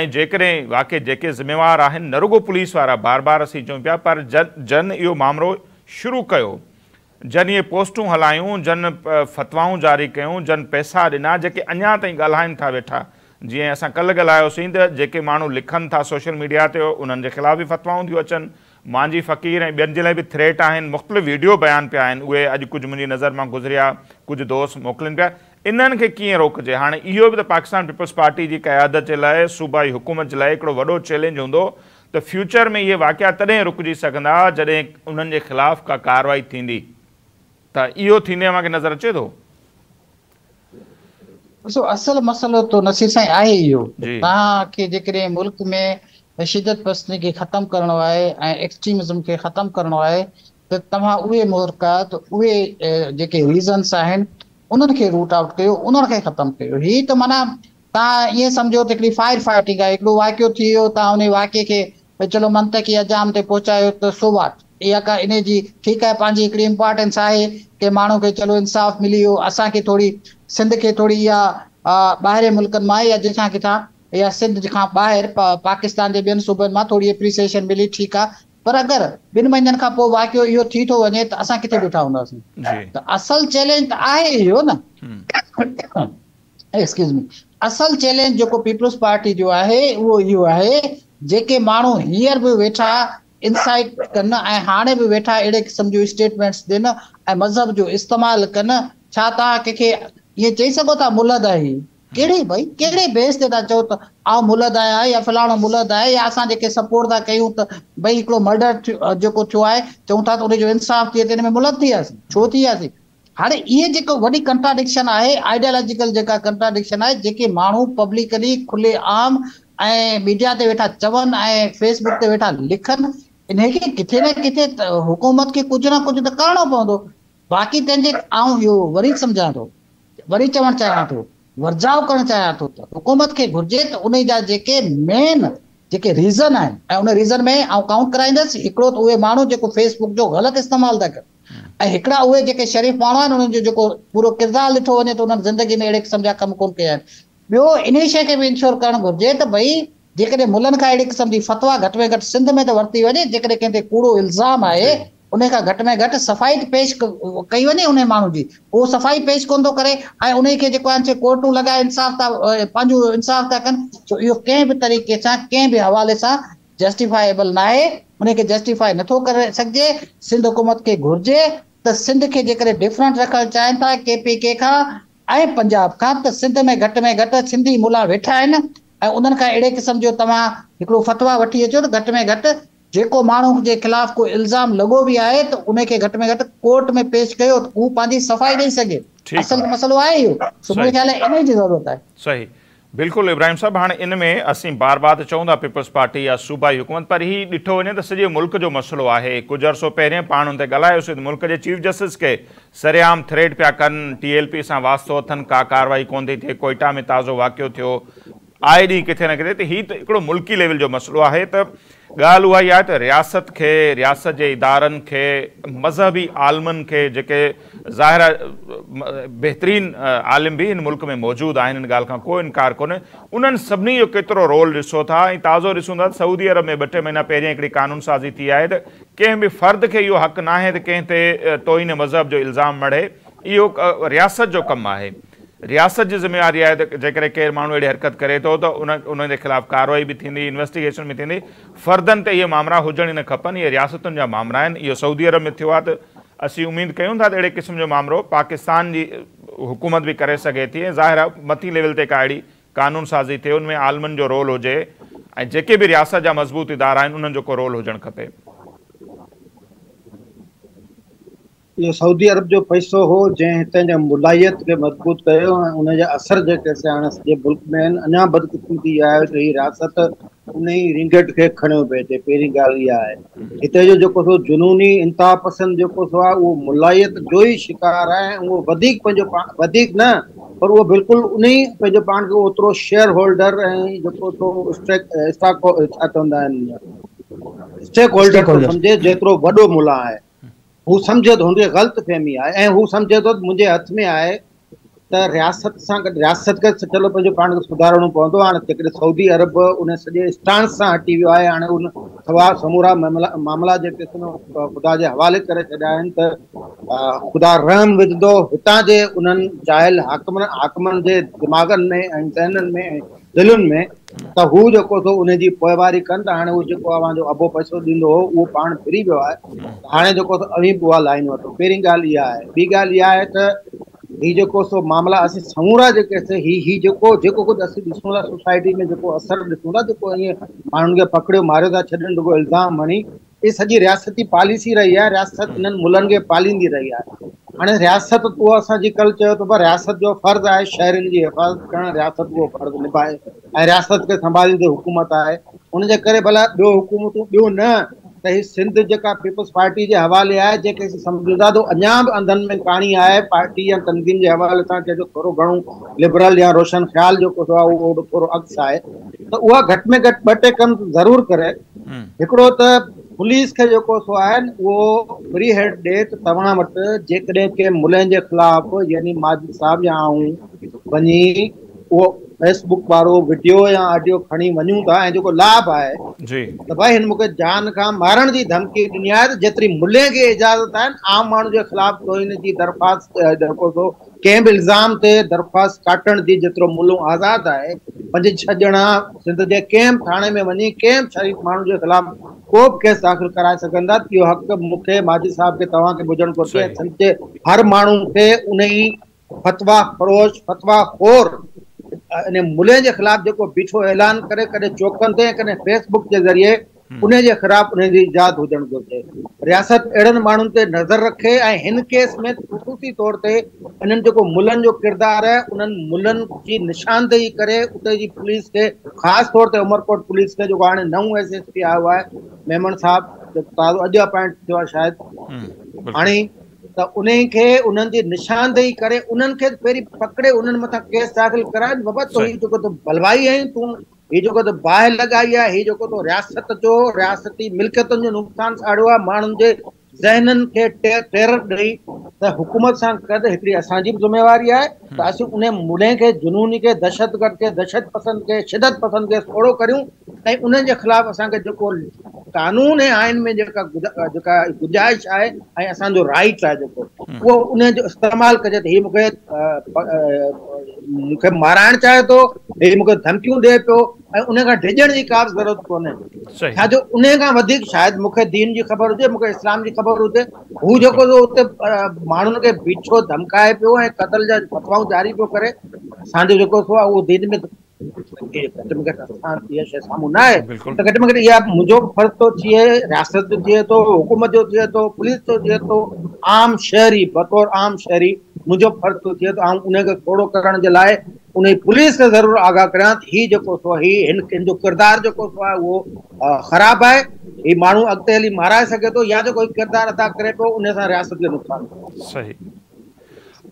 ۽ جيڪڏهن واقعي جيڪي ذميوار آهن نه رڳو پوليس وارا بار بار اسين چئون پيا پر جن اهو مامرو شروع ڪيو جن اهي پوسٽون هلايون، جن فتوائون جاري ڪيون، جن پئسا ڏنا، جيڪي اڃا تائين ڳالهائين ٿا ويٺا. جيئن اسان ڪلهه ڳالهايوسين ته جيڪي ماڻهو لکن ٿا سوشل ميڊيا تي انهن جي خلاف به فتوائون ٿيون اچن. مانجهي فقير ۽ ٻين جي لاء به ٿريٽ آهن. مختلف ويڊيو بيان پيا آهن. اهي اڄ ڪجهه منهنجي نظر مان گذريا، ڪجهه دوست موڪلين پيا. انهن کي ڪيئن روڪجي؟ هاڻي اهو به ته پاڪستان پيپلز پارٽي جي قيادت جي لاء، صوبائي حڪومت جي لاء هڪڙو وڏو چئلينج هوندو ته فيوچر ۾ اهي واقعا تڏهن رڪجي سگهندا جڏهن انهن جي خلاف ڪا ڪارروائي ٿيندي ته اهو ٿيندي اوهان کي نظر اچي ٿو؟ ڏسو اصل مسئلو ته نصير سائين آهي اهو ته توهان کي جيڪڏهن ملڪ ۾ شدت پسندي کي ختم ڪرڻو آهي ۽ ايڪسٽريمزم کي ختم ڪرڻو آهي ته توهان اهي محرڪات اهي جيڪي ريزنس آهن انهن کي روٽ آئوٽ ڪيو انهن کي ختم ڪيو هي ته معنيٰ توهان ائين سمجهو ته هڪڙي فائر فائٽنگ آهي، هڪڙو واقعو ٿي ويو، توهان انهي واقعي کي ڀئي چلو منطقي انجام تي پهچايو ته سو واٽ، اها ڪا انهي جي ٺيڪ آهي پنهنجي هڪڙي امپارٽنس آهي ڪي ماڻهو کي چلو انصاف ملي ويو، اسان کي ٿوري سنڌ کي ٿوري اها ٻاهرين ملڪن مان يا جتان ڪٿان يا سنڌ کان ٻاهر پاڪستان جي ٻين صوبن مان ٿوري اپريسيئيشن ملي ٺيڪ آهي پر اگر ٻن مهينن کان پوء واقعو اهو ٿي ٿو وڃي ته اسان ڪٿي بيٺا هونداسين ته اصل چئلينج ته آهي اهو نه. ايڪسڪيوز مي اصل چئلينج جيڪو پيپلز پارٽي جو آهي اهو اهو آهي جيڪي ماڻهو هينئر به ويٺا انسائيٽ ڪن ۽ هاڻي به ويٺا اهڙي قسم جون اسٽيٽمينٽس ڏين ۽ مذهب جو استعمال ڪن ڇا توهان ڪنهن کي ائين چئي سگهو ٿا ملحد آهي ڪهڙي ڀئي ڪهڙي بيس تي ٿا چئو ته آئون ملحد آهيان يا فلاڻو ملحد آهي يا اسان جيڪي سپورٽ ٿا ڪيون ته ڀئي هڪڙو مرڊر جيڪو ٿيو آهي چئون ٿا ته ان جو انصاف ٿئي ته ان ۾ ملحد ٿي وياسين ڇو ٿي وياسين هاڻي اهي جيڪو وڏي ڪنٽراڊڪشن آهي، آئيڊيالاجيڪل جيڪا ڪنٽراڊڪشن آهي، جيڪي ماڻهو پبلڪلي کلي عام ۽ ميڊيا تي ويٺا چون ۽ فيس بڪ تي ويٺا لکن، انهي کي ڪٿي نه ڪٿي حڪومت کي ڪجهه نه ڪجهه ته ڪرڻو پوندو. باقي تنهن جي آئون اهو وري سمجهان ٿو، وري چوڻ چاهيان ٿو، ورجاء ڪرڻ چاهيان ٿو ته حڪومت کي گهرجي ته انهي جا جيڪي مين جيڪي ريزن آهن ۽ ان ريزن ۾ آئون ڪائونٽ ڪرائيندس هڪڙو ته اهي ماڻهو جيڪو فيس بڪ جو غلط استعمال ٿا ڪن، ۽ هڪڙا اهي جيڪي شريف ماڻهو آهن انهن جو جيڪو پورو ڪردار ڏٺو وڃي ته انهن زندگي ۾ اهڙي قسم جا ڪم ڪونه ڪيا آهن. ٻيو انهي شيء کي به انشور ڪرڻ گهرجي ته ڀئي جيڪڏهن ملن کان اهڙي قسم جي فتويٰ گهٽ ۾ گهٽ سنڌ ۾ ته ورتي وڃي جيڪڏهن ڪنهن تي ڪوڙو الزام آهي انهي کان گهٽ ۾ گهٽ صفائي ته پيش ڪئي وڃي انهي ماڻهو جي اهو صفائي پيش ڪونه ٿو ڪري ۽ انهي کي جيڪو آهن سي ڪورٽون لڳائي انصاف ٿا پنهنجو انصاف ٿا ڪن سو اهو ڪنهن به طريقي سان ڪنهن به حوالي سان جسٽيفائيبل ناهي، ان کي جسٽيفائي نٿو ڪري سگهجي، سنڌ حڪومت کي گهرجي ته سنڌ کي جيڪڏهن ڊفرنٽ رکڻ چاهين ٿا ڪي پي ڪي کان ۽ پنجاب کان ته سنڌ ۾ گهٽ ۾ گهٽ سنڌي ملا ويٺا آهن ۽ انهن کان اهڙي قسم جو توهان هڪڙو فتويٰ وٺي اچو ته گهٽ ۾ گهٽ جيڪو ماڻهو جي خلاف ڪو الزام لڳو به آهي ته ان کي گهٽ ۾ گهٽ ڪورٽ ۾ پيش ڪيو ته هو پنهنجي صفائي ڏئي سگهي اصل مسئلو آهي اهو سو منهنجي خيال ۾ انهي جي ضرورت آهي. صحيح بلڪل ابراهيم صاحب هاڻي ان ۾ اسين بار بار ته چئون ٿا پيپلز پارٽي يا صوبائي حڪومت پر هي ڏٺو وڃي ته سڄي ملڪ جو مسئلو آهي ڪجهه عرصو پهرين پاڻ ان تي ڳالهايوسين ته ملڪ جي چيف جسٽس کي سرعام ٿريٽ پيا ڪن ٽي ايل پي سان واسطو اٿن ڪا ڪارروائي ڪونه ٿي ٿئي ڪوئيٽا ۾ تازو واقعو ٿيو آئي ڏينهن ڪٿي نه ڪٿي ته هي ته هڪڙو ملڪي ليول جو مسئلو آهي ته ڳالهه اها ئي آهي ته رياست کي، رياست جي ادارن کي، مذهبي عالمن کي جيڪي ظاهر آهي بهترين عالم به هن ملڪ ۾ موجود آهن ان ڳالهه کان ڪو انڪار ڪونهي انهن سڀني جو ڪيترو رول ڏسو ٿا ۽ تازو ڏسون ٿا ته سعودي عرب ۾ ٻه ٽي مهينا پهرين هڪڙي قانون سازي ٿي آهي ته ڪنهن به فرد کي اهو حق ناهي ته ڪنهن تي توهين مذهب جو الزام مڙهي اهو رياست جو ڪم آهي رياست جي ذميواري آهي ته جيڪڏهن ڪير ماڻهو اهڙي حرڪت ڪري ٿو ته ان ان جي خلاف ڪارروائي به ٿيندي، انويسٽيگيشن به ٿيندي، فردن تي اهي مامرا هجڻ ئي نه کپن، اهي رياستن جا مامرا آهن، اهو سعودي عرب ۾ ٿيو آهي ته اسين اميد ڪيون ٿا ته اهڙي قسم جو مامرو پاڪستان جي حڪومت به ڪري سگهي ٿي ۽ ظاهر آهي مٿين ليول تي ڪا اهڙي قانون سازي ٿئي ان ۾ عالمن جو رول هجي ۽ جيڪي به رياست جا مضبوط ادارا آهن انهن جو ڪو رول هجڻ کپي. اهو سعودي عرب جو پئسو هو جنهن هتان جي ملائيت کي مضبوط ڪيو ۽ ان جا اثر جيڪي سي هاڻي سڄي ملڪ ۾ آهن. اڃا بدقسمتي اها آهي جو هي رياست انهي رينگٽ کي کڻيو پئي اچي. پهرين ڳالهه اها آهي هتي جو جيڪو سو جنوني انتها پسند جيڪو سو آهي اهو ملائيت جو ئي شڪار آهي ۽ اهو وڌيڪ پنهنجو پاڻ وڌيڪ نه پر اهو بلڪل انهي پنهنجو پاڻ کي اوترو شيئر هولڊر ۽ جيڪو سو اسٽيڪ اسٽاڪ ڇا چوندا آهن اسٽيڪ هولڊر ٿو سمجهي جيترو وڏو ملا آهي. هو سمجهي ٿو هن کي غلط فهمي آهي ۽ هو سمجهي ٿو ته منهنجي هٿ ۾ آهي ته رياست سان گڏ رياست کي چلو پنهنجو پاڻ کي سڌارڻو پوندو. هاڻي جيڪڏهن سعودي عرب ان سڄي اسٽانس سان هٽي ويو آهي، هاڻي ان سوا سمورا معاملا جيڪي سن خدا جي حوالي ڪري ڇڏيا آهن ته خدا رحم وجهندو هتان جي انهن جاهل حاڪمن جي دماغن ۾ ۽ ذهنن ۾ ۽ دلين ۾ ته هو جيڪو سو ان جي پوئواري ڪن ته هاڻي هو جيڪو اوهان جو ابو پئسو ڏيندو هو اهو پاڻ ڦري ويو آهي ته هاڻي جيڪو سو اوهين به اها لائين وٺو. پهرين ڳالهه اها آهي. ٻي ڳالهه اها آهي ته هي جيڪو سو معاملا اسين سمورا جيڪي سي هي هي جيڪو جيڪو ڪجهه اسين ڏسون ٿا سوسائٽي ۾ جيڪو اثر ڏسون ٿا جيڪو ائين ماڻهن کي پڪڙيو ماريو ٿا ڇڏن رڳو الزام هڻي هي سڄي رياستي پاليسي رهي آهي، رياست انهن ملن کي پاليندي رهي آهي. هاڻي رياست اهو اسان جي ڪل چيو ته رياست جو فرض آهي شهرين جي حفاظت ڪرڻ، رياست اهو فرض نڀائي ۽ رياست کي سنڀاليندي حڪومت آهي. ان جي ڪري ڀلا ٻيو حڪومتون ٻيو نه ته هي سنڌ جيڪا پيپلز پارٽي جي حوالي آهي جنهن کي اسين سمجهون ٿا ته اڃا به انڌن ۾ ڪاڻي آهي پارٽي يا تنظيم جي حوالي سان جنهن جو ٿورو گهڻو لبرل يا روشن خيال جيڪو آهي اهو ٿورو عڪس آهي ته اها گهٽ ۾ گهٽ ٻه ٽي ڪم ضرور ڪري. هڪڙو ته پوليس کي جيڪو سو آهي اهو فري هيڊ ڏي ته توهان وٽ جيڪڏهن ڪنهن ملين جي خلاف يعني ماجد صاحب يا آئون وڃي اهو فيس بڪ وارو وڊيو يا آڊيو کڻي وڃون ٿا ۽ جيڪو لاڀ آهي جي ته ڀائي هن مونکي جان کان مارڻ جي ڌمڪي ڏني آهي ته جيتري ملين کي اجازت آهي عام ماڻهو جي خلاف توهين جي درخواست جيڪو سو ڪنهن به الزام تي درخواست ڪاٽڻ جي جيترو ملون آزاد آهي، پنج ڇهه ڄڻا سنڌ جي ڪنهن به ٿاڻي ۾ وڃي ڪنهن به شريف ماڻهو جي خلاف ڪو به ڪيس داخل ڪرائي سگهن ٿا، اهو حق مون کي، ماجد صاحب کي، توهان کي به هجڻ گهرجي ۽ سنڌ جي هر ماڻهو کي انهي فتويٰ فروش، فتويٰ خور انهي ملين جي خلاف جيڪو بيٺو اعلان ڪري ڪڏهن چوڪن تي ۽ ڪڏهن فيس بڪ جي ذريعي انهي جي خلاف انهن جي اجازت هجڻ گهرجي. رياست اهڙن ماڻهن تي نظر رکي ۽ هن ڪيس ۾ خصوصي طور تي انهن جيڪو ملن جو ڪردار آهي انهن ملن جي نشاندهي ڪري اتي جي پوليس کي خاص طور تي عمرڪوٽ پوليس کي جيڪو هاڻي نئون ايس ايس پي آيو آهي ميمڻ صاحب جيڪو تازو اڄ اپائنٽ ٿيو آهي شايد هاڻي ته انهي کي انهن جي نشاندهي ڪري انهن کي پهرين پڪڙي انهن مٿان ڪيس داخل ڪرائن بابا تو هي جيڪو تو بلوائي آهين تون هي جيڪو تو باهه لڳائي آهي، هي جيڪو تو رياست جو، رياستي ملڪيتن جو نقصان ساڙيو آهي، ماڻهن جي ذهنن کي ٽيرر ڏئي ته حڪومت سان گڏ هڪڙي اسان جي به ذميواري آهي ته اسين انهي ملين کي، جنوني کي، دهشتگرد کي، دهشت پسند کي، شدت پسند کي سوڙهو ڪريون ۽ انهن جي خلاف اسان کي جيڪو قانون ۽ آئين ۾ جيڪا جيڪا گنجائش آهي ۽ اسان جو رائيٽ آهي جيڪو اهو انهي جو استعمال ڪجي ته هي مون کي مون کي مارائڻ چاهي ٿو، هي مون کي ڌمڪيون ڏئي پيو ۽ ان کان ڊڄڻ جي ڪا به ضرورت ڪونهي. ڇا جو ان کان وڌيڪ شايد مون کي دين جي خبر هجي، مون کي اسلام جي خبر هجي. هو جيڪو سو اتي ماڻهن کي بيٺو ڌمڪائي پيو ۽ قتل جا فتوائون جاري پيو ڪري. اسان جو جيڪو سو آهي اهو دين ۾ گهٽ ۾ گهٽ اسان اها شيء سامهون نه آهي ته گهٽ ۾ گهٽ اها منهنجو به فرض ٿو ٿئي، رياست جو ٿئي ٿو، حڪومت جو ٿئي ٿو، پوليس جو ٿئي ٿو، عام شهري بطور عام شهري منهنجو به فرض ٿو ٿئي ته آئون انهي کي سوڙهو ڪرڻ جي لاء انهي پوليس کي ضرور آگاهه ڪريان ته هي جيڪو سو هي هن هن جو ڪردار جيڪو سو آهي اهو خراب آهي هي ماڻهو اڳتي هلي مارائي سگهي ٿو يا جيڪو هي ڪردار ادا ڪري پيو انهي سان رياست کي نقصان ٿيندو. صحيح.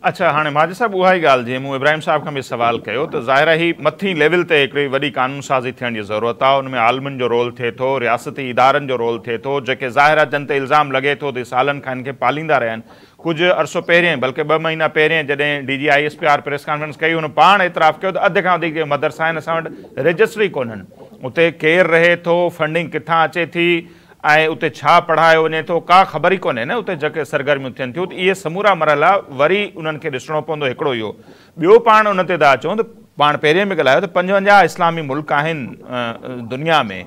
اڇا هاڻي ماجد صاحب اها ئي ڳالهه جيئن مون ابراهيم صاحب کان به سوال ڪيو ته ظاهر آهي هي مٿين ليول تي هڪڙي وڏي قانون سازي ٿيڻ جي ضرورت آهي ان ۾ عالمن جو رول ٿئي ٿو رياستي ادارن جو رول ٿئي ٿو جيڪي ظاهر آهي جن تي الزام لڳي ٿو ته سالن کان هن کي پاليندا رهيا آهن ڪجهه عرصو پهرين بلڪه 2 مهينا پهرين جڏهن D G I S P R press conference ڪئي هن پاڻ اعتراف ڪيو ته اڌ کان وڌيڪ جيڪي مدرسا آهن اسان وٽ رجسٽر ئي ڪونهن اتي ڪير رهي ٿو فنڊنگ ڪٿان اچي ٿي ۽ اتي ڇا پڙهايو وڃي ٿو ڪا خبر ئي ڪونهي نه اتي جيڪي سرگرميون ٿين ٿيون ته اهي سمورا مرحلا وري انهن کي ڏسڻو پوندو هڪڙو اهو ٻيو پاڻ ان تي ٿا اچون ته پاڻ پهرين به ڳالهايو ته 55 اسلامي ملڪ آهن دنيا ۾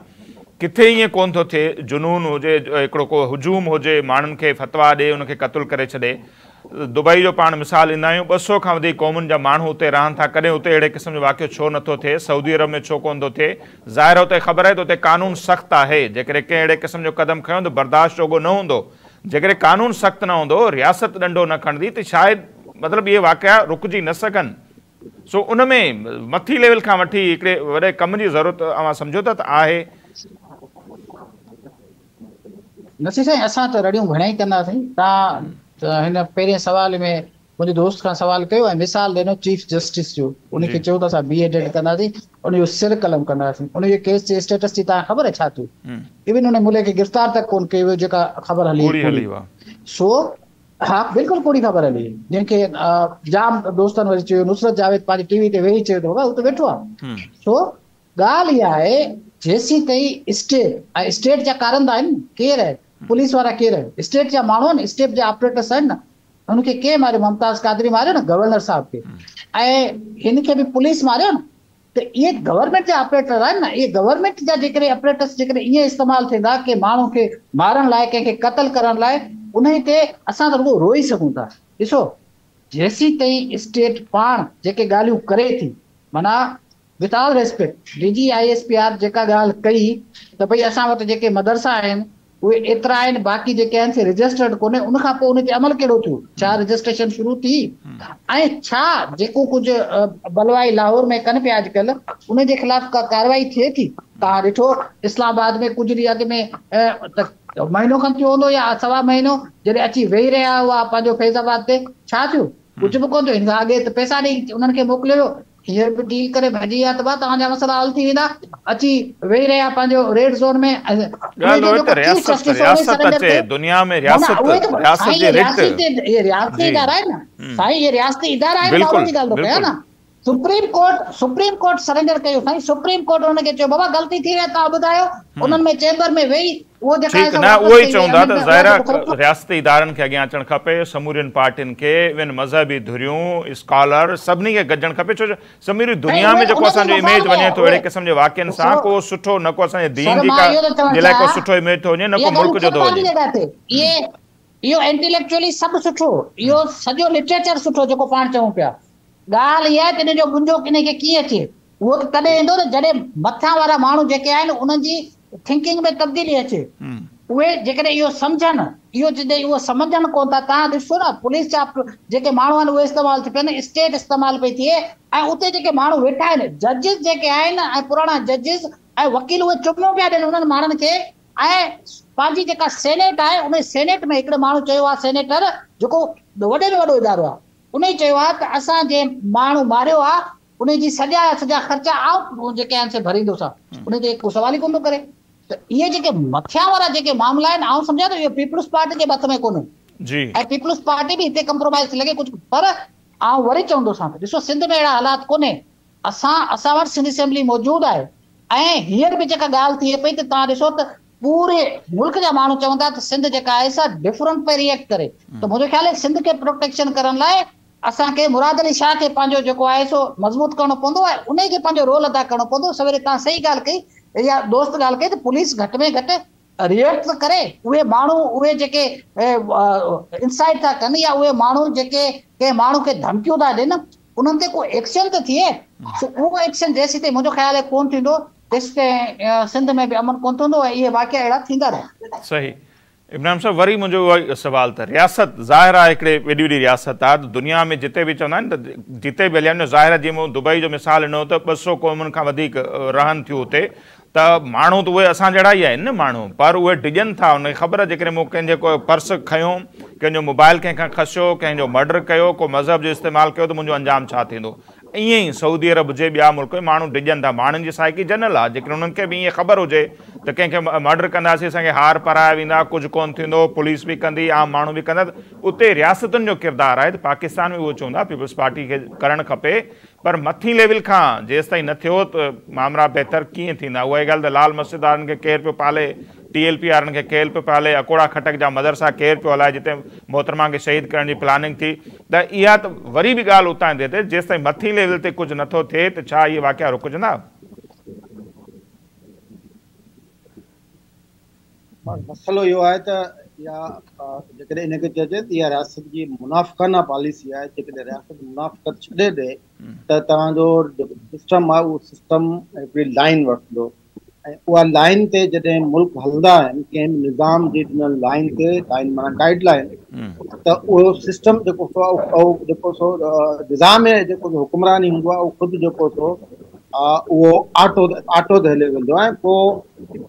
ڪٿي ائين ڪونه ٿو ٿئي جنون هجي هڪڙو ڪو هجوم هجي ماڻهن کي فتويٰ ڏي ان کي قتل ڪري ڇڏي دبئي جو پاڻ مثال ڏيندا آهيون 200 کان وڌيڪ قومن جا ماڻهو اتي رهن ٿا ڪڏهن اتي اهڙي قسم جو واقعو ڇو نٿو ٿئي سعودي عرب ۾ ڇو ڪونه ٿو ٿئي ظاهر اتي خبر آهي ته اتي قانون سخت آهي جيڪڏهن ڪنهن اهڙي قسم جو قدم کنيو ته برداشت جوڳو نه هوندو جيڪڏهن قانون سخت نه هوندو رياست ڏنڊو نه کڻندي ته شايد مطلب اهي واقعا رڪجي نه سگهن سو ان ۾ مٿي ليول کان وٺي هڪڙي وڏي ڪم جي ضرورت اوهان سمجهو ٿا ته آهي. نصير سائين اسان ته رڙيون گهڻيئي ڪنداسين توهان هن پهرين سوال ۾ منهنجي دوست کان سوال ڪيو ۽ مثال ڏنو چيف جسٽس جو ان کي چيو ته اسان بي هيڊڊ ڪنداسين ان جو سر قلم ڪنداسين ان جي ڪيس جي اسٽيٽس جي توهان خبر آهي ڇا ٿيو ايون ان ملي کي گرفتار تڪ ڪون ڪيو ويو جيڪا خبر هلي سو ها بلڪل ڪوڙي خبر هلي جنهن کي جام دوستن وري چيو نصرت جاويد پنهنجي ٽي وي تي ويهي چيو ته بابا هو ته ويٺو آهي سو ڳالهه اها آهي جيسين تائين اسٽيٽ ۽ اسٽيٽ جا ڪارندا آهن ڪير آهن پوليس وارا ڪير آهن اسٽيٽ جا ماڻهو آهن اسٽيٽ جا آپريٽرس آهن نه هن کي ڪنهن ماريو ممتاز قادري ماريو نه گورنر صاحب کي ۽ هن کي به پوليس ماريو نه ته اهي گورنمينٽ جا آپريٽر آهن نه اهي گورنمينٽ جا جيڪڏهن آپريٽرس جيڪڏهن ائين استعمال ٿيندا ڪنهن ماڻهو کي مارڻ لاء ڪنهن کي قتل ڪرڻ لاء انهي تي اسان ته رڳو روئي سگهون ٿا ڏسو جيسين تائين اسٽيٽ پاڻ جيڪي ڳالهيون ڪري ٿي معنيٰ with all respect D G I S P R جيڪا ڳالهه ڪئي ته ڀئي اسان وٽ جيڪي مدرسا آهن اهي ايترا آهن باقي جيڪي آهن سي رجسٽرڊ ڪونهي ان کان پوء ان تي عمل ڪهڙو ٿيو ڇا رجسٽريشن شروع ٿي ۽ ڇا جيڪو ڪجهه بلوائي لاهور ۾ ڪن پيا اڄڪلهه ان جي خلاف ڪا ڪارروائي ٿئي ٿي توهان ڏٺو اسلام آباد ۾ ڪجهه ڏينهن اڳ ۾ ته مهينو کن ٿيو هوندو يا سوا مهينو جڏهن اچي ويهي رهيا هئا پنهنجو فيض آباد تي ڇا ٿيو ڪجهه به ڪونه ٿيو هن کان اڳي ته پئسا ڏئي انهن کي موڪليو ويو هينئر به ڊيل ڪري ڀڄي ويا ته ڀا توهان جا مسئلا حل ٿي ويندا اچي ويهي رهيا پنهنجو ريڊ زون ۾ ڳالهه اهي ته رياست رياست اچي دنيا ۾ رياست رياست جي رٽ اهي رياستي ادارا آهن نه سائين اهي رياستي ادارا آهن مان ان جي ڳالهه ٿو ڪيان نه supreme court supreme court surrender ڪيو سائين سپريم ڪورٽ انهن کي چيو بابا غلطي ٿي وئي توهان ٻڌايو انهن ۾ چيمبر ۾ ويهي اهو جيڪا ٺيڪ نه اهو ئي چئون ٿا ته ظاهر آهي رياستي ادارن کي اڳيان اچڻ کپي سمورين پارٽين کي ايون مذهبي ڌريون اسڪالر سڀني کي گڏجڻ کپي ڇو جو سموري دنيا ۾ جيڪو اسان جو اميج وڃي ٿو اهڙي قسم جي واقعن سان ڪو سٺو نه ڪو اسان جي دين جي ڪا جي لاء ڪو سٺو اميج ٿو وڃي نه ڪو ملڪ جو ٿو وڃي. اهو انٽيليڪچوئلي سڀ سٺو اهو سڄو لٽريچر سٺو جيڪو پاڻ چئون پيا ڳالهه اها آهي ته ان جو ٻنجو ڪنهن کي ڪيئن اچي اهو ته تڏهن ايندو نه جڏهن مٿان وارا ماڻهو جيڪي آهن انهن جي ٿنڪنگ ۾ تبديلي اچي. اهي جيڪڏهن اهو سمجهن، اهو جڏهن اهو سمجهن ڪونه ٿا، توهان ڏسو نه پوليس جا جيڪي ماڻهو آهن اهي استعمال ٿي پين، اسٽيٽ استعمال پئي ٿئي ۽ اتي جيڪي ماڻهو ويٺا آهن ججز جيڪي آهن ۽ پراڻا ججز ۽ وڪيل اهي چميون پيا ڏين انهن ماڻهن کي ۽ پنهنجي جيڪا سينيٽ آهي ان سينيٽ ۾ هڪڙي ماڻهو چيو آهي سينيٽر جيڪو وڏي ۾ وڏو ادارو آهي انهي چيو آهي ته اسان جنهن ماڻهو ماريو آهي انهي جي سڄا سڄا خرچا آئون جيڪي آهن سي ڀريندوسان. انهي تي ڪو سوال ئي ڪونه ٿو ڪري ته اهي جيڪي مٿيان وارا جيڪي معاملا آهن آئون سمجهان ٿو اهي پيپلز پارٽي جي هٿ ۾ ڪونهن ۽ پيپلز پارٽي به هتي ڪمپرومائز ٿي لڳي ڪجهه پر آئون وري چوندوسان ته ڏسو سنڌ ۾ اهڙا حالات ڪونهي اسان اسان وٽ سنڌ اسيمبلي موجود آهي ۽ هينئر به جيڪا ڳالهه ٿئي پئي ته توهان ڏسو ته پوري ملڪ جا ماڻهو چون ٿا ته سنڌ جيڪا آهي سا ڊفرنٽ پئي ريئيڪٽ ڪري ته منهنجو خيال آهي سنڌ کي پروٽيڪشن ڪرڻ لاء اسان کي مراد علي شاهه کي پنهنجو جيڪو آهي سو مضبوط ڪرڻو پوندو ۽ انهي کي پنهنجو رول ادا ڪرڻو پوندو. سويري توهان صحيح ڳالهه ڪئي يا دوست ڳالهه ڪئي ته پوليس گهٽ ۾ گهٽ ريئيڪٽ ته ڪري اهي ماڻهو اهي جيڪي انسائيٽ ٿا ڪن يا اهي ماڻهو جيڪي ڪنهن ماڻهو کي ڌمڪيون ٿا ڏين انهن تي ڪو ايڪشن ته ٿئي سو اهو ايڪشن جيسيتائين منهنجو خيال آهي ڪونه ٿيندو تيسيتائين سنڌ ۾ به امن ڪونه ٿيندو ۽ اهي واقعا اهڙا ٿيندا رهندا. صحيح ابراهيم صاحب وري منهنجو اهو ئي سوال ته رياست ظاهر آهي هڪڙي وڏي وڏي رياست آهي ته دنيا ۾ جتي به چوندا آهن ته جتي به هليا وڃو ظاهر آهي جيئن مون دبئي جو مثال ڏنو ته 200 قومن کان وڌيڪ رهن ٿيون اتي ته ماڻهو ته اهي اسان جهڙا ئي آهن نه ماڻهو پر اهي ڊڄن ٿا انهن کي خبر آهي جيڪڏهن مون ڪنهن جي ڪو پرس کنيو ڪنهن جو موبائل ڪنهن کان کسيو، ڪنهن جو مرڊر ڪيو، ڪو مذهب جو استعمال ڪيو ته منهنجو انجام ڇا ٿيندو؟ ائين ئي سعودي عرب هجي ٻيا ملڪ ماڻهو ڊڄن ٿا، ماڻهن جي سائيڪي جنرل آهي، جيڪڏهن انهن کي به ائين خبر هجي ته ڪنهن کي مرڊر ڪنداسين اسان کي هار پارايا ويندا، ڪجهه ڪونه ٿيندو، پوليس به ڪندي، عام ماڻهو به ڪندا ته اتي رياستن جو ڪردار آهي ته پاڪستان ۾ اهو چوندا پيپلز پارٽي کي ڪرڻ کپي پر مٿين ليول کان جيستائين نه ٿيو ته مامرا بهتر ڪيئن ٿيندا؟ اها ئي ڳالهه ته لال مسجد وارن کي ڪير پيو پالي، ٽي ايل پي وارن کي ڪير پيو پالي، اڪوڙا خٽڪ جا مدرسا ڪير پيو هلائي جتي محترمه کي شهيد ڪرڻ جي پلاننگ ٿي ته اها ته وري به ڳالهه اتان ٿي ٿئي جيستائين مٿين ليول تي ڪجهه نٿو ٿئي ته ڇا اهي واقعا رڪجندا؟ مسئلو اهو آهي ته اها جيڪڏهن ان کي چئجي ته اها رياست جي منافقانه پاليسي آهي، جيڪڏهن رياست منافقت ڇڏي ڏي ته توهان جو جيڪو سسٽم آهي اهو سسٽم هڪڙي لائين وٺندو ۽ اها لائين تي جڏهن ملڪ هلندا آهن ڪنهن به نظام جي ڏنل لائين تي، لائين معنيٰ گائيڊ لائين، ته اهو سسٽم جيڪو سو اهو جيڪو سو نظام جيڪو حڪمراني هوندو آهي اهو خود جيڪو سو اهو آٽو آٽو تي هليو ويندو آهي. پوء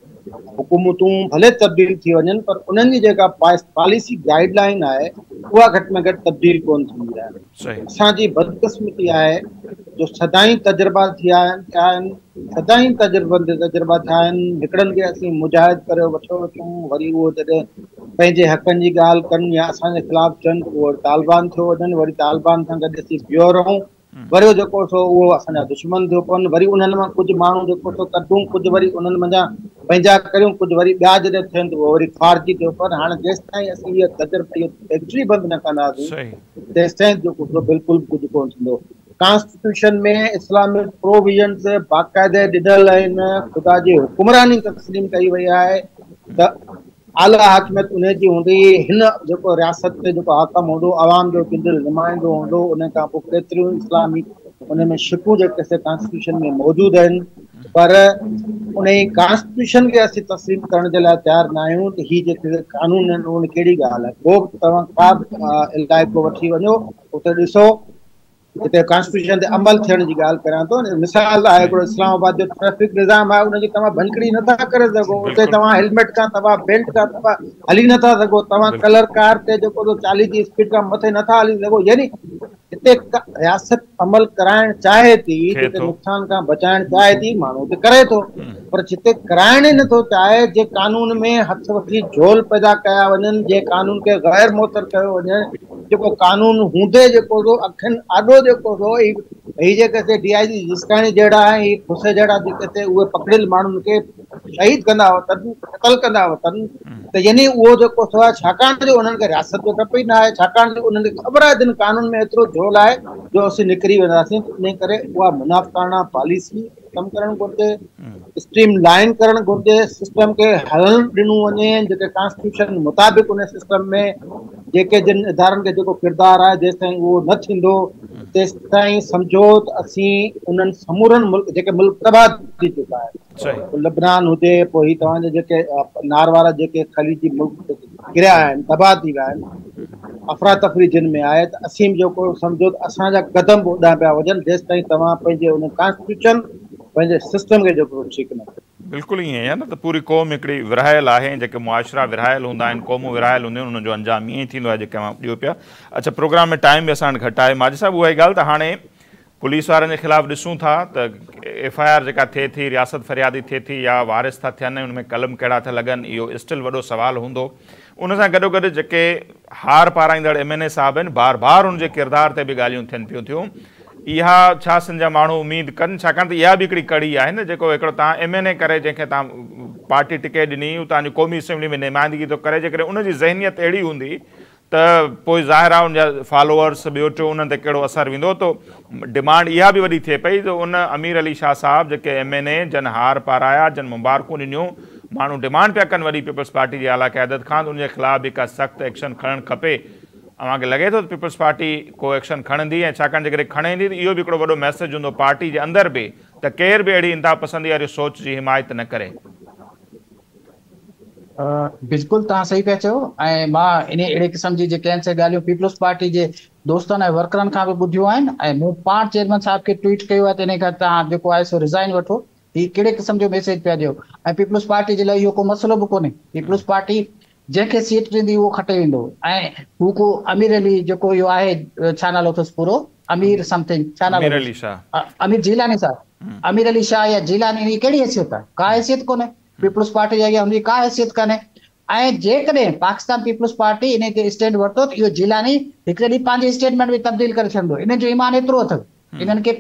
حڪومتون ڀلي تبديل ٿي وڃن پر انهن جي جيڪا پاليسي گائيڊ لائين آهي اها گهٽ ۾ گهٽ تبديل ڪونه ٿيندي آهي. اسان جي بدقسمتي آهي جو سدائين تجربا ٿيا آهن، سدائين تجربن تي تجربا ٿيا آهن. هڪڙن کي اسين مجاهد ڪريو وٺيو اچون، وري اهو جڏهن پنهنجي حقن جي ڳالهه ڪن يا اسان جي خلاف چون ته اهو طالبان ٿيو وڃن، وري طالبان سان گڏ اسين بيهو رهون، وري جيڪو سو اهو اسان جا دشمن ٿيو پون، وري انهن مان ڪجهه ماڻهو جيڪو سو ڪڍون، ڪجهه وري انهن منجهان پنهنجا ڪريون، ڪجهه وري ٻيا جڏهن ٿين ته اهو وري خارجي ٿيو پون. هاڻي جيستائين اسين اها تجربا اهو فيڪٽري بند نه ڪنداسين تيستائين جيڪو سو بلڪل به ڪجهه ڪونه ٿيندو. ڪانسٽيٽيوشن ۾ اسلامڪ پروويزنز باقاعده ڏنل آهن، خدا جي حڪمراني تسليم ڪئي وئي آهي ته اعليٰ حاڪميت انهي جي هوندي، هن جيڪو رياست تي جيڪو حاڪم هوندو عوام جو چونڊيل نمائندو هوندو، ان کان پوء ڪيتريون اسلامي ان ۾ شقون جيڪي سي ڪانسٽيٽيوشن ۾ موجود آهن پر انهي ڪانسٽيٽيوشن کي اسين تسليم ڪرڻ جي لاء تيار نه آهيون ته هي جيڪي قانون آهن ان ڪهڙي ڳالهه آهي. پوء توهان ڪا به علائقو وٺي وڃو اتي ڏسو جتي ڪانسٽيٽيوشن تي عمل ٿيڻ جي ڳالهه ڪريان ٿو، مثال آهي هڪڙو اسلام آباد جو ٽريفڪ نظام آهي ان جي توهان ڀڃڪڙي نٿا ڪري سگهو، اتي توهان هيلميٽ کان سوا بيلٽ کان سوا هلي نٿا سگهو، توهان ڪلر ڪار تي جيڪو 40 جي اسپيڊ کان مٿي نٿا هلي سگهو. يعني جتي رياست عمل ڪرائڻ چاهي ٿي، جتي نقصان کان بچائڻ چاهي ٿي، ماڻهو اتي ڪري ٿو، پر جتي ڪرائڻ ئي نٿو چاهي، جي قانون ۾ هٿ وٺي جهول پيدا ڪيا وڃن، جي قانون کي غير موثر ڪيو وڃي، جيڪو قانون هوندي جيڪو سو اکين آڏو جيڪو سو هي جيڪي سي ڊي I جي جسڪاڻي جهڙا ۽ هي کوسي جهڙا جيڪي سي اهي پڪڙيل ماڻهن کي شهيد ڪندا وتن، قتل ڪندا وتن ته يعني اهو جيڪو سو آهي ڇاڪاڻ جو انهن کي رياست جو ڊپ ئي نه آهي، ڇاڪاڻ جو انهن کي خبر آهي ته قانون ۾ ايترو جهول آهي جو اسين نڪري وينداسين. ته انهي ڪري اها منافقانه پاليسي ختم ڪرڻ گهرجي، اسٽريم لائن ڪرڻ گهرجي، سسٽم کي هلڻ ڏنو وڃي، جيڪي ڪانسٽيٽيوشن مطابق ان سسٽم ۾ جيڪي جن ادارن کي جيڪو ڪردار آهي جيستائين اهو نه ٿيندو تيستائين سمجهو ته اسين انهن سمورن ملڪ جيڪي ملڪ تباهه ٿي چڪا آهن، لبنان هجي پوء هي توهان جا جيڪي نار وارا جيڪي خليجي ملڪ ڪريا آهن تباهه ٿي ويا آهن، افراتفري جن ۾ آهي ته اسين به جيڪو سمجهو ته اسان جا قدم به اوڏانهن پيا وڃن جيستائين توهان پنهنجي ان ڪانسٽيٽيوشن پنهنجي سسٽم کي جيڪو ٺيڪ نه ڪيو. بلڪل ائين ئي آهي نه ته پوري قوم هڪڙي ورهايل آهي ۽ جيڪي معاشرا ورهايل هوندا آهن قومون ورهايل هونديون آهن انهن جو انجام ائين ئي ٿيندو آهي جيڪي اوهان ڏيو پيا. اڇا پروگرام ۾ ٽائيم به اسان وٽ گهٽ آهي ماجد صاحب اها ئي ڳالهه ته هاڻي پوليس وارن جي خلاف ڏسون ٿا ته ايف I R جيڪا ٿئي ٿي رياست فريادي ٿئي ٿي يا وارث ٿا ٿين ۽ ان ۾ قلم ڪهڙا ٿا لڳن اهو اسٽل وڏو سوال هوندو ان سان گڏو گڏ جيڪي هار پارائيندڙ ايم اين اي صاحب آهن بار بار ان جي ڪردار تي به ڳالهيون ٿين پيون ٿيون اها ڇا سنڌ جا ماڻهو اميد ڪن ڇاڪاڻ ته اها به هڪڙي ڪڙي آهي نه جيڪو هڪڙو توهان ايم اين اي ڪري جنهن کي توهان پارٽي ٽڪيٽ ڏني هو توهان جي قومي اسيمبلي ۾ نمائندگي ٿو ڪري جيڪڏهن ان جي ذهنيت اهڙي هوندي ته پوء ظاهر آهي ان جا فالوورس ٻيو ٽيو انهن تي ڪهڙو اثر ويندو ته ڊمانڊ اها به وڏي ٿئي پئي ته ان امير علي شاهه صاحب جيڪي ايم اين اي جن هار پارايا جن مبارڪون ڏنيون ماڻهو ڊمانڊ پيا ڪن وڏي پيپلز پارٽي جي اعليٰ قيادت کان ته ان جي خلاف به ڪا سخت ايڪشن کڻڻ کپي اوهان کي لڳي ٿو ته پيپلز پارٽي ڪو ايڪشن کڻندي ۽ ڇاڪاڻ جيڪڏهن کڻي ٿي ته اهو به هڪڙو وڏو ميسيج هوندو پارٽي جي اندر به ته ڪير به اهڙي انتها پسندي واري سوچ جي حمايت نه ڪري. بلڪل توهان صحيح پيا چئو ۽ مان انهي اهڙي قسم جي جيڪي آهن سي ڳالهيون پيپلز پارٽي جي دوستن ۽ ورڪرن کان به ٻڌيون آهن ۽ مون پاڻ چيئرمين صاحب کي ٽوئيٽ ڪيو آهي ته انهي کان توهان جيڪو آهي سو ريزائن وٺو هي ڪهڙي قسم جو ميسيج پيا ڏيو ۽ پيپلز پارٽي جي لاء اهو ڪو مسئلو به ڪونهي پيپلز پارٽي جنهن کي سيٽ ڏيندي اهو کٽي ويندو ۽ هو ڪو امير علي جيڪو اهو آهي ڇا نالو اٿس پورو امير سمٿنگ ڇا نالو امير علي شاهه امير جيلاني صاحب امير علي شاهه يا جيلاني جي ڪهڙي حيثيت آهي ڪا حيثيت ڪونهي پيپلز پارٽي جي اڳيان هن جي ڪا حيثيت ڪانهي ۽ جيڪڏهن پاڪستان پيپلز پارٽي انهي تي اسٽينڊ ورتو ته اهو جيلاني هڪڙي ڏينهن پنهنجي اسٽيٽمينٽ به تبديل ڪري ڇڏندو انهن جو ايمان ايترو اٿس انهن کي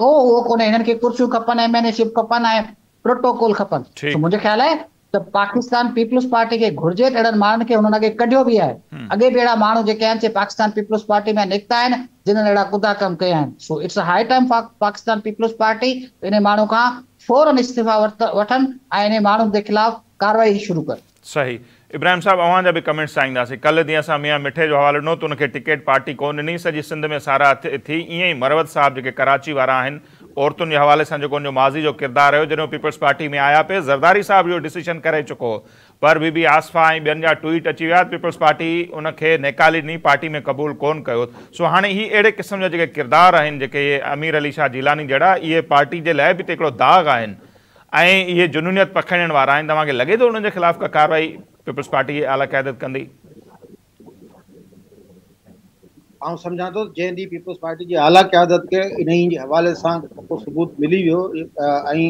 ڪو اهو ڪونهي انهن کي ڪرسيون کپن ايم اين اي شپ کپن ۽ پروٽوڪول کپن سو منهنجو خيال آهي ته پاڪستان پيپلز پارٽي کي گهرجي ته اهڙن ماڻهن کي هنن اڳي ڪڍيو به آهي. اڳي به اهڙا ماڻهو جيڪي آهن سي پاڪستان پيپلز پارٽي مان نڪتا آهن جنهن اهڙا ڪڌا ڪم ڪيا آهن. So it's high time for Pakistan Peoples Party ته انهي ماڻهو کان فورن استعيفا وٺن ۽ انهي ماڻهن جي خلاف ڪارروائي شروع ڪن. صحيح ابراهيم صاحب اوهان جا به ڪمينٽس چاهينداسين. ڪلهه ڏينهن اسان ميان مٺي جو حوالو ڏنو ته ان کي ٽڪيٽ پارٽي ڪونه ڏني سڄي سنڌ ۾ ساراهه ٿي ائين ئي مروت صاحب جيڪي ڪراچي وارا آهن عورتن جي حوالي سان جيڪو ان جو ماضي جو ڪردار رهيو جڏهن هو پيپلز پارٽي ۾ آيا پئي زرداري صاحب اهو ڊسيشن ڪري چڪو هو پر بي بي آصفه ۽ ٻين جا ٽوئيٽ اچي ويا ته پيپلز پارٽي ان کي نيڪالي ڏني پارٽي ۾ قبول ڪونه ڪيو سو هاڻي هي اهڙي قسم جا جيڪي ڪردار آهن جيڪي اهي امير علي شاهه جيلاني جهڙا اهي پارٽي جي لاء به ته هڪڙو داغ آهن ۽ اهي جنونيت پکيڙڻ وارا آهن، توهان کي لڳي ٿو انهن جي خلاف ڪا ڪارروائي پيپلز پارٽي جي اعليٰ قيادت ڪندي؟ آئون سمجهان ٿو جنهن ڏينهن پيپلز پارٽي جي اعليٰ قيادت کي انهي جي حوالي سان پڪو ثبوت ملي ويو ۽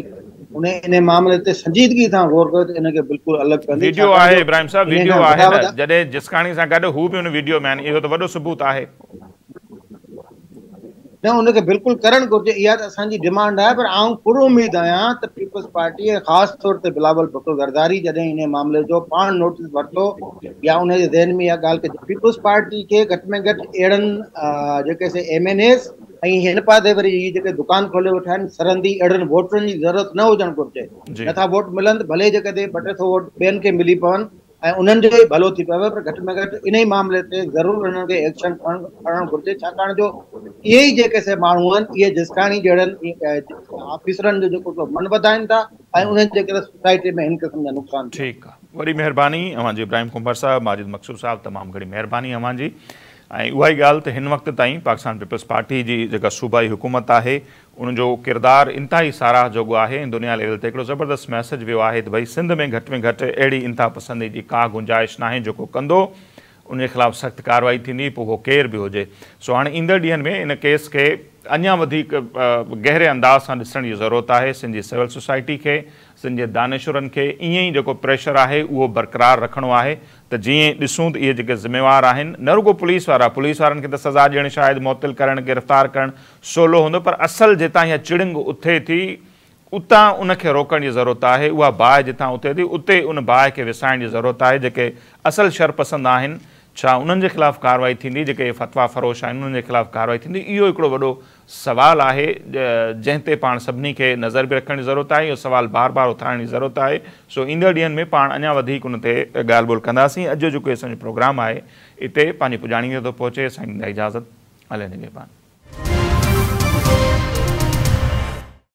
انهي انهي معاملي تي سنجيدگي سان غور ڪيو ته ان کي بلڪل الڳ ڪندي ويڊيو آهي ابراهيم صاحب ويڊيو آهي نه جڏهن جسڪاڻي سان گڏ هو به ان ويڊيو ۾ آهن اهو ته وڏو ثبوت آهي. نه ان کي بلڪل ڪرڻ گهرجي اها ته اسان جي ڊمانڊ آهي پر آئون پر اميد آهيان ته پيپلز پارٽي ۽ خاص طور تي بلاول ڀٽو زرداري جڏهن انهي معاملي جو پاڻ نوٽيس ورتو يا ان جي ذهن ۾ اها ڳالهه ڪي پيپلز پارٽي کي گهٽ ۾ گهٽ اهڙن جيڪي سي ايم اين ايز ۽ هن پاسي وري هي جيڪي دڪان کولي ويٺا آهن سرندي اهڙن ووٽرن جي ضرورت نه هجڻ گهرجي نٿا ووٽ ملن ته ڀلي جيڪڏهن ٻه ٽي سو ووٽ ٻين کي ملي پون ۽ انهن جو ئي ڀلو ٿي پوي پر گهٽ ۾ گهٽ انهي معاملي تي ضرور انهن کي ايڪشن کڻڻ گهرجي ڇاڪاڻ جو اهي ئي جيڪي سي ماڻهو آهن اهي جسڪاڻي جهڙن آفيسرن جو جيڪو سو من وڌائين ٿا ۽ انهن جي ڪري سوسائٽي ۾ هن قسم جا نقصان ٿين ٺيڪ آ وڏي مهرباني اوهان جي ابراهيم ڪنڀر صاحب ماجد مقصود صاحب تمام گهڻي مهرباني اوهان جي ۽ اها ئي ڳالهه ته هن وقت تائين پاڪستان پيپلز پارٽي جي جيڪا صوبائي حڪومت آهي ان جو ڪردار انتهائي ساراهه جوڳو آهي ۽ دنيا ليول تي هڪڙو زبردست ميسيج ويو آهي ته ڀئي سنڌ ۾ گهٽ ۾ گهٽ اهڙي انتها پسندي جي ڪا گنجائش ناهي جيڪو ڪندو ان جي خلاف سخت ڪارروائي ٿيندي پوء اهو ڪير به هجي سو هاڻي ايندڙ ڏينهن ۾ ان ڪيس کي اڃا وڌيڪ گهري انداز سان ڏسڻ جي ضرورت آهي سنڌ جي سول سوسائٽي کي سنڌ جي دانشورن کي ائين ئي جيڪو پريشر آهي اهو برقرار رکڻو آهي ته جيئن ڏسون ته اهي جيڪي ذميوار آهن نه رڳو پوليس وارا پوليس وارن کي ته سزا ڏيڻ شايد معطل ڪرڻ گرفتار ڪرڻ سولو هوندو پر اصل جتان اها چڻنگ اٿي ٿي اتان ان کي روڪڻ جي ضرورت آهي اها باهه جتان اٿي ٿي اتي ان باهه کي وسائڻ جي ضرورت آهي جيڪي اصل شرپسند آهن ڇا انهن جي خلاف ڪارروائي ٿيندي جيڪي فتويٰ فروش آهن انهن جي خلاف ڪارروائي ٿيندي اهو هڪڙو وڏو سوال آهي جنهن تي پاڻ سڀني کي نظر به رکڻ جي ضرورت آهي اهو سوال بار بار اٿارڻ جي ضرورت آهي سو ايندڙ ڏينهن ۾ پاڻ اڃا وڌيڪ ان تي ڳالهه ٻولهه ڪنداسين اڄ جو جيڪو اسان جو پروگرام آهي اتي پنهنجي پڄاڻي تي ٿو پهچي سائين ڏيندا اجازت الله نگهبان.